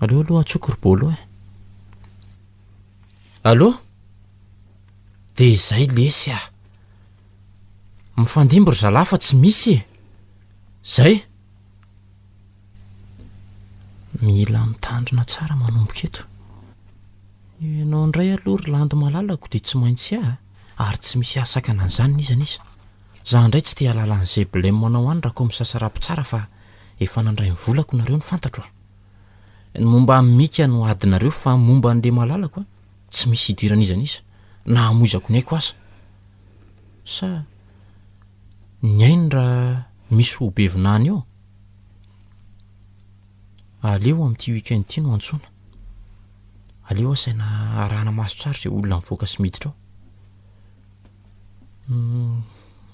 Aleo aloha antsoiko ry Bolo e. Allô? Dia izay lesy ah. Mifandimby ry zalahy fa tsy misy e. Zay. Mila mitandrina tsara manomboka eto. Ianao indray aloha ry Landy malalako dia tsy maintsy ahy ary tsy misy hahasakana an'izany n'iza n'iza. Za indray tsy te hahalala an'izay blem anao any Rakomisasa Rapitsara fa efa nandray ny volako nareo no fantatro a. Ny momba an'i Mika no adinareo fa momba an'le malalako a, tsy misy idiran'iza n'iza na hamoizako ny aiko aza. Sa ny ainy raha misy ho be vinany eo? Aleo amin'ity week-end ity no antsoina. Aleo asaina arahana maso tsara izay olona mivoaka sy miditra ao. Hmm,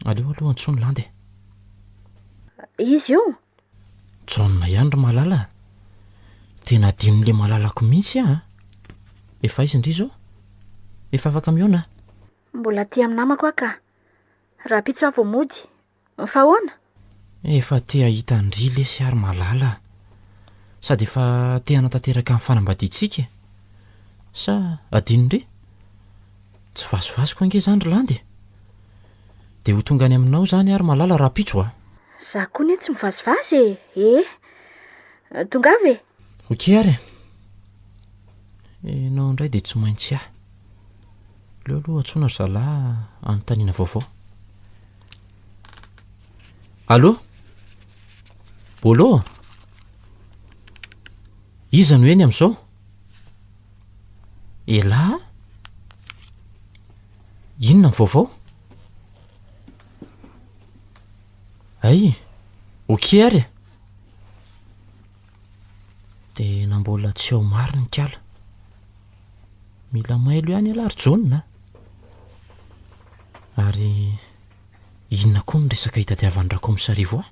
aleo aloha antsoiny Landy e. Izy io? Jaona ihany ry Malala a. Tena adinon'ilay malalako mihitsy aho a. Efa aiza ndry izao? Efa afaka mihaona a. Mbola aty amin'ny namako aho ka. Rahampitso aho vao mody. Fa ahoana? Efa te hahita an-dry lesy aho ry Malala a! Sady efa te hanatanteraka ny fanambadiantsika e! Sa adinon-dry? Tsy vazivazy-ko ange izany ry Landy e! Dia ho tonga any aminao izany aho ry Malala rahampitso a! Za koa anie tsy mivazivazy e! Eh! Tongava e! Ok ary e! Ianao indray dia tsy maintsy ahy. Aleo aloha antsoina ry zalahy hanontaniana vaovao. Allô? Bolo? Iza no eny amin'izao? Elah? Inona ny vaovao? Ay, ok ary e. Tena mbola tsy ao marina ikala. Mila mailo ihany ialahy ry Jaona a. Ary inona koa ny resaka hitadiavan'i Rakomisarivo ahy?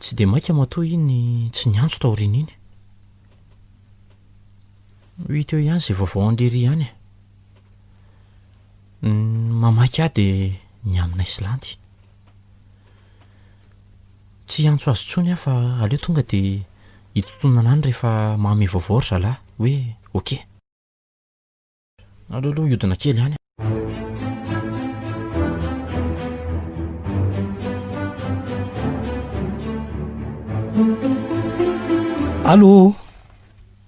Tsy dia maika matoa iny tsy niantso taorian'iny. Ho hita eo ihany izay vaovao an-dRery ihany e. Ny mamaky ahy dia ny aminay sy Landy. Tsy hiantso azy intsony aho fa aleo tonga dia Hitontonana any rehefa manome vaovao ry zalahy hoe ok. Aleo aloha hiodina kely any. Allô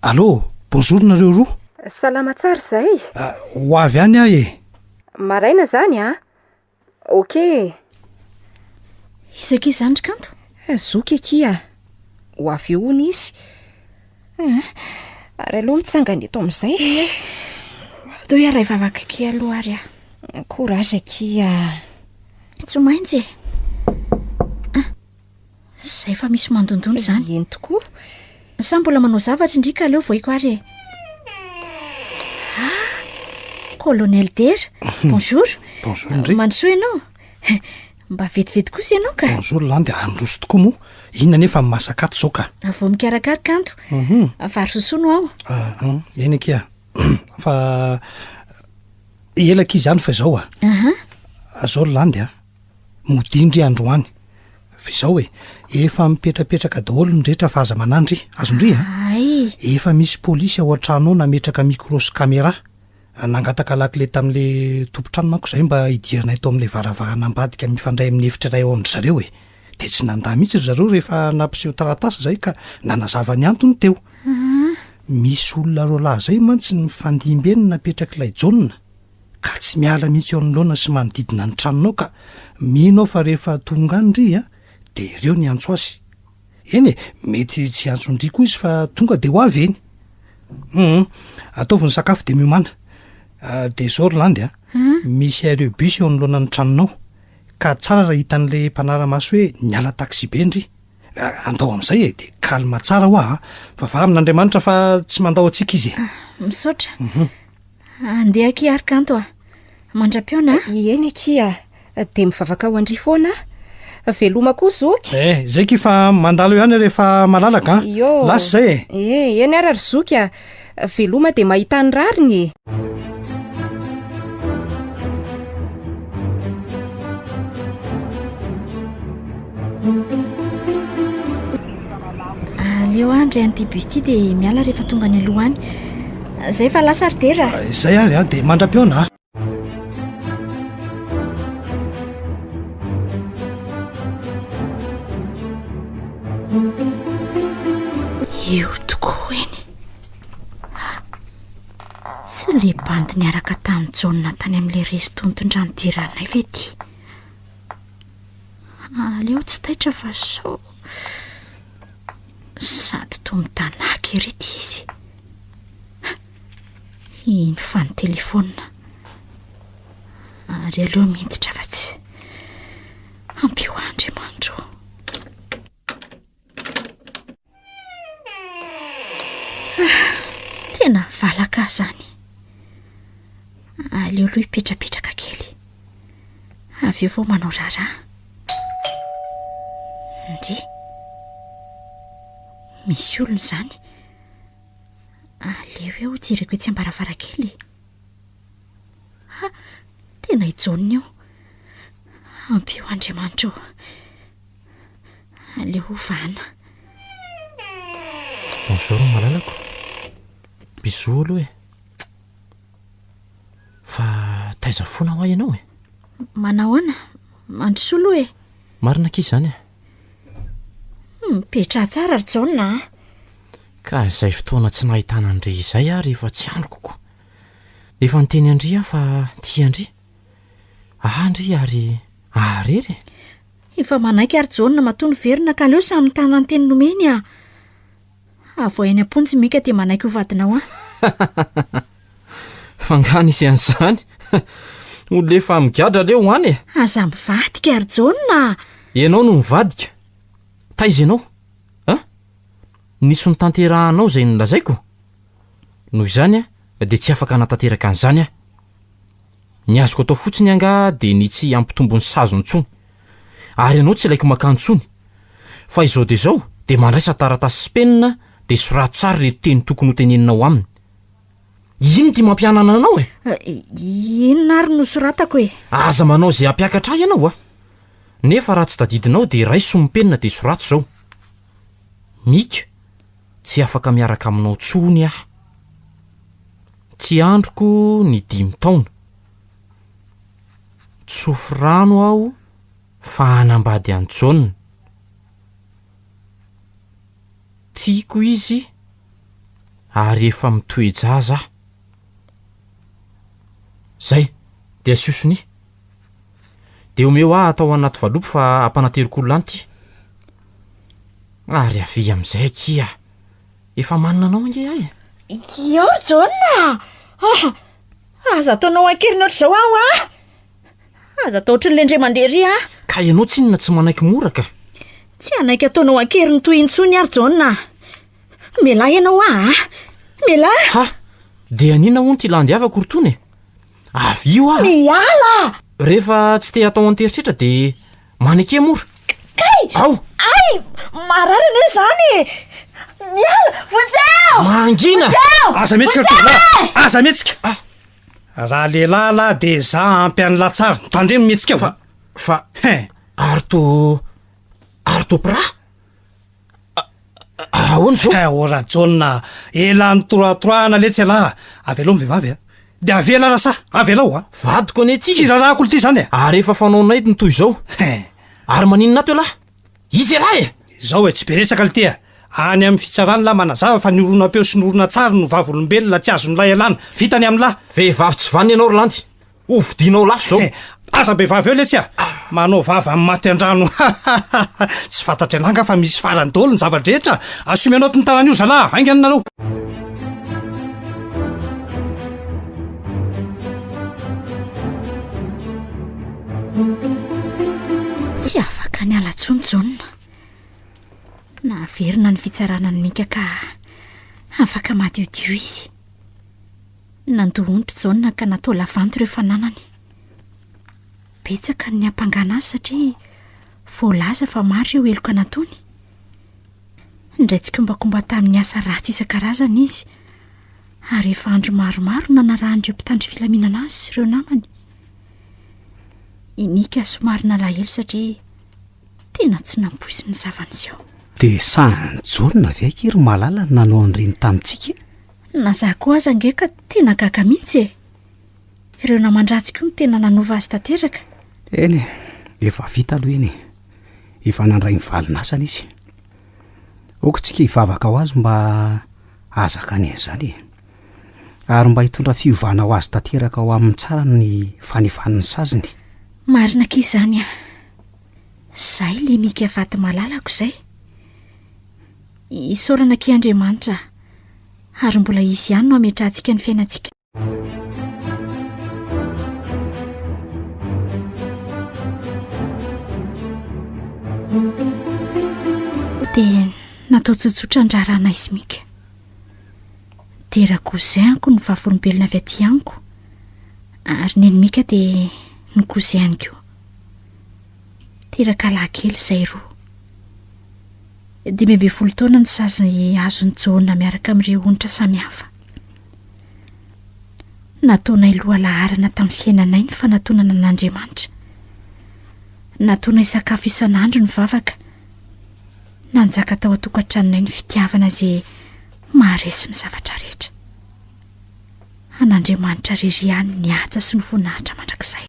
Allô Bonjour nareo roa. Salama tsara izay. Ah, ho avy any aho e. Maraina izany an. Ok e. Iza akia izany ry Kanto? Zoky akia. Ho avy eo hono izy. Ah, ary aleo mitsangana eto amin'izay. Ie. Ndao hiaray vavaka akia aloha ary aho. Courage akia. Tsy maintsy e. Ah, Zay fa misy mandondona izany. Eny tokoa. Sa mbola manao zavatra indry ka aleo voiko ary e. Ah, Colonel Dera, bonjour. Bonjour ndry. Mandrosoa ianao. Mba vetivety kosa ianao ka. Bonjour Landy, handroso tokoa moa. Inona anefa ny masaka ato izao ka? Vao mikarakara kanto. Vary sosoa no ao. Ah, ah, eny akia. Fa ela akia izany fa izao ah. Aha. Izao ry Landy ah. Modia ndry androany. Fa izao e, efa mipetrapetraka daholo ny rehetra fa aza manahy ndry, azo ndry a! Hay! Efa misy polisy ao an-trano ao nametraka micro sy camera. Nangataka lakile tamin'le tompon-trano manko izahay mba hidiranay tao amin'ilay varavarana ambadika mifandray amin'ny efitra iray ao amin-dry zareo e. Dia tsy nandà mihitsy ry zareo rehefa nampiseho taratasy izahay ka nanazava ny antony teo. Misy olona roalahy izay mantsy nifandimby eny napetrak'ilay Jaona. ka tsy miala mihitsy eo anoloana sy manodidina ny tranonao ka mino aho fa rehefa tonga any ndry a de ireo ny hiantso azy. Eny e, mety tsy hiantso ndry koa izy fa tonga de ho avy eny. Hum, ataovy ny sakafo de miomàna. De zao ry Landy a, misy arrêt bus eo anoloana ny tranonao, ka tsara raha hitan'le mpanara-maso hoe niala taxi-be ndry. Andao amin'izay e, de calme tsara hoa a, vavaha amin'Andriamanitra fa tsy mandao antsika izy e. Misaotra. Andeha akia ary Kanto a! Mandra-pihaona a! Eny akia, dia mivavaka ho an-dry foana aho. Veloma koa zoky. Eh, zay ki fa mandalo ihany rehefa malalaka an! Io. Lasa izay e! Eh, eny ara ry zoky a! Veloma dia mahita ny rariny e! Aleo aho handray an'ity bus ity dia miala rehefa tonga any aloha any. Zay fa lasa ry Dera. Izay ary an, dia mandra-pihaona a. Io tokoa eny. Tsy le bandy niaraka tamin'i Jaona tany amin'ilay resto nitondrany diranay ve ity? Aleo tsy taitra fa sao sady toa mitanaka ery ity izy. Iny fa ny telefaonina. Ary aleo miditra fa tsy ampio ahy Andriamanitra ô. Tena valaka ahy izany. Aleo aloha hipetrapetraka kely. Avy eo vao manao raharaha. Ndry. Misy olona izany. Aleo eo jereko etsy am-baravarankely e. Ha, tena i Jaona io. Ampio Andriamanitra ô. Aleo hovahana. Bonjour malalako. Bisous aloha e. Fa taiza foana hoa ianao e? Manahoana? Mandrosoa aloha e. Marina akia izany e. Mipetraha tsara ry Jaona a. Ka izay fotoana tsy nahitana an-dry izay ary efa tsy andriko ko. Efa niteny an-dry aho fa tia an-dry. Ahy ndry ary ahy irery e. Efa manaiky ary Jaona matoa niverina ka aleo samy mitana ny teny nomeny a! Avoahy any am-ponja i Mika dia manaiky ho vadinao aho. Fa nga nisy an'izany? Olona efa migadra aleo ho any e! Aza mivadika ry Jaona a! Ianao no mivadika. Taiza ianao? An? Nisy notanterahanao izay nolazaiko? Noho izany dia tsy afaka hanatanteraka an'izany aho. Ny azoko atao fotsiny angaha dia ny tsy hampitombo ny saziny intsony. Ary ianao tsy ilaiko makà intsony. Fa izao dia izao dia mandraisa taratasy sy penina dia soraty tsara ireto teny tokony ho teneninao aminy. Inona ity mampihanana anao e? Inona ary no soratako e? Aza manao izay hampiakatra ahy ianao a! Nefa raha tsy tadidinao dia raiso ny penina dia soraty izao. Mika. Tsy afaka miaraka aminao tsony aho. Tsy andriko ny dimy taona. Tsofy rano aho fa hanambady an'i Jaona. Tiako izy ary efa mitoe-jaza aho. Zay, dia asio sonia. Dia omeo ahy atao anaty valopy fa ampanateriko olona any ity. Ary avia amin'izay akia. Efa manina anao ange ahy e. Io ry Jaona a! Ah! Aza ataonao an-keriny ohatr'izao aho a! Aza atao ohatran'ilay indray mandeha ery a! Ka ianao tsinona tsy manaiky mora ka. Tsy hanaiky ataonao an-keriny toy intsony aho ry Jaona a! Mialà ianao aho a! Mialà! Ha! Dia an'inona hono ity landy havako ry Tony e? Avia io aho! Miala! Rehefa tsy te hatao an-terisetra dia maneke mora. Kay! Ao! Ay! Marary anie izany e! Miala! Vonjeo! Mangina! Vonjeo! Aza mihetsika ry tovolahy! Aza mihetsika! Raha lehilahy lahy dia za ampy an'lah tsara. Tandremo mihetsika ao. Fa, Hein! ary to, ary to pra? Ahoana izao? Eh, ô Rajaona a! Ela nitoratorahana letsy ialahy a! Avelao ny vehivavy a! Dia avela rasahy, avelao a! Vadiko anie ity e! Tsy rarahako lty izany e! Ary efa fanaonay ny toy izao. Hein! Ary maninona ato ialahy? Iza ialahy e? Izao e, tsy be resaka lty a! Any amin'ny fitsarana lahy manazava fa ny horonam-peo sy ny horonantsary no vavolombelona tsy azon'ilay ialana. Vita ny amin'lahy! Vehivavy tsy vanona ianao ry Landy! Ho vidianao lafo izao. Aza be vava eo letsy a! Manao vava amin'ny maty an-drano. Tsy fantatr'ialahy angaha fa misy farany daholo ny zava-drehetra. Asio menottes ny tanana io zalahy, haingana nareo. Tsy afaka niala intsony Jaona. Naverina ny fitsarana an'i Mika ka afaka madiodio izy. Nandoa ondry Jaona ka natao lavanty ireo fananany. Betsaka ny niampangana azy satria voalaza fa maro ireo heloka nataony. Nindray tsikombakomba tamin'ny asa ratsy isan-karazany izy ary efa andro maromaro no nanarahan'ireo mpitandro filaminana azy sy ireo namany. I Mika somary nalahelo satria tena tsy nampoiziny ny zava-niseho. Dia sahin'i Jaona ve akia ry Malala ny nanao an'ireny tamintsika e? Na za koa aza ange ka tena gaga mihitsy e! Ireo naman-dratsy koa no tena nanova azy tanteraka. Eny e, efa vita aloha iny e. Efa nandray ny valin'asany izy. Aoka tsika hivavaka ho azy mba hahazakany an'izany e. Ary mba hitondra fiovana ho azy tanteraka ho amin'ny tsara ny fanefany ny saziny. Marina akia izany an! Zay le Mika vady malalako izay. Isaorana akia Andriamanitra ary mbola Izy ihany no hametrahantsika ny fiainantsika. Dia natao tsotsotra ny raharahanay sy Mika. Dia ra-cousin-ko no vavolombelona avy aty amiko ary neny Mika dia ny cousin-ny koa. Teraka lahy kely izay roa. 15 taona ny sazy azon'i Jaona miaraka amin'ireo onitra samihafa. Nataonay lohalaharana tamin'ny fiainanay ny fanatonana an'Andriamanitra. Nataonay sakafo isan'andro ny vavaka. Nanjaka tao an-tokantranonay ny fitiavana izay maharesy ny zavatra rehetra. An'Andriamanitra irery ihany ny haja sy ny voninahitra mandrakizay.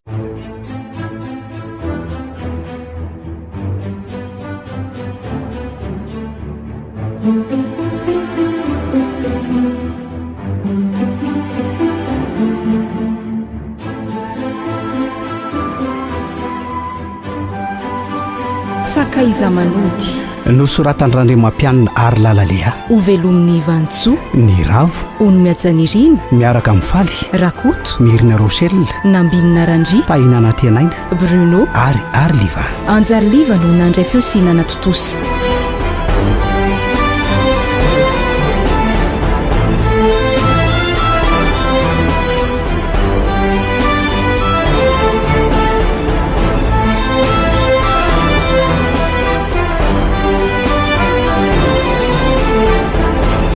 Sakaiza manody. Nosoratan-dRandriamampianina Harilala Léa. Hovelomin'i Vantsoa. Ny Ravo. Onimihajanirina. Miaraka amin'i Faly. Rakoto. Nirina Rochelle. Nambinina Randria. Tahina Anantenaina. Bruno. Ary Arliva. Anjary Liva no nandray feo sy nanatontosa.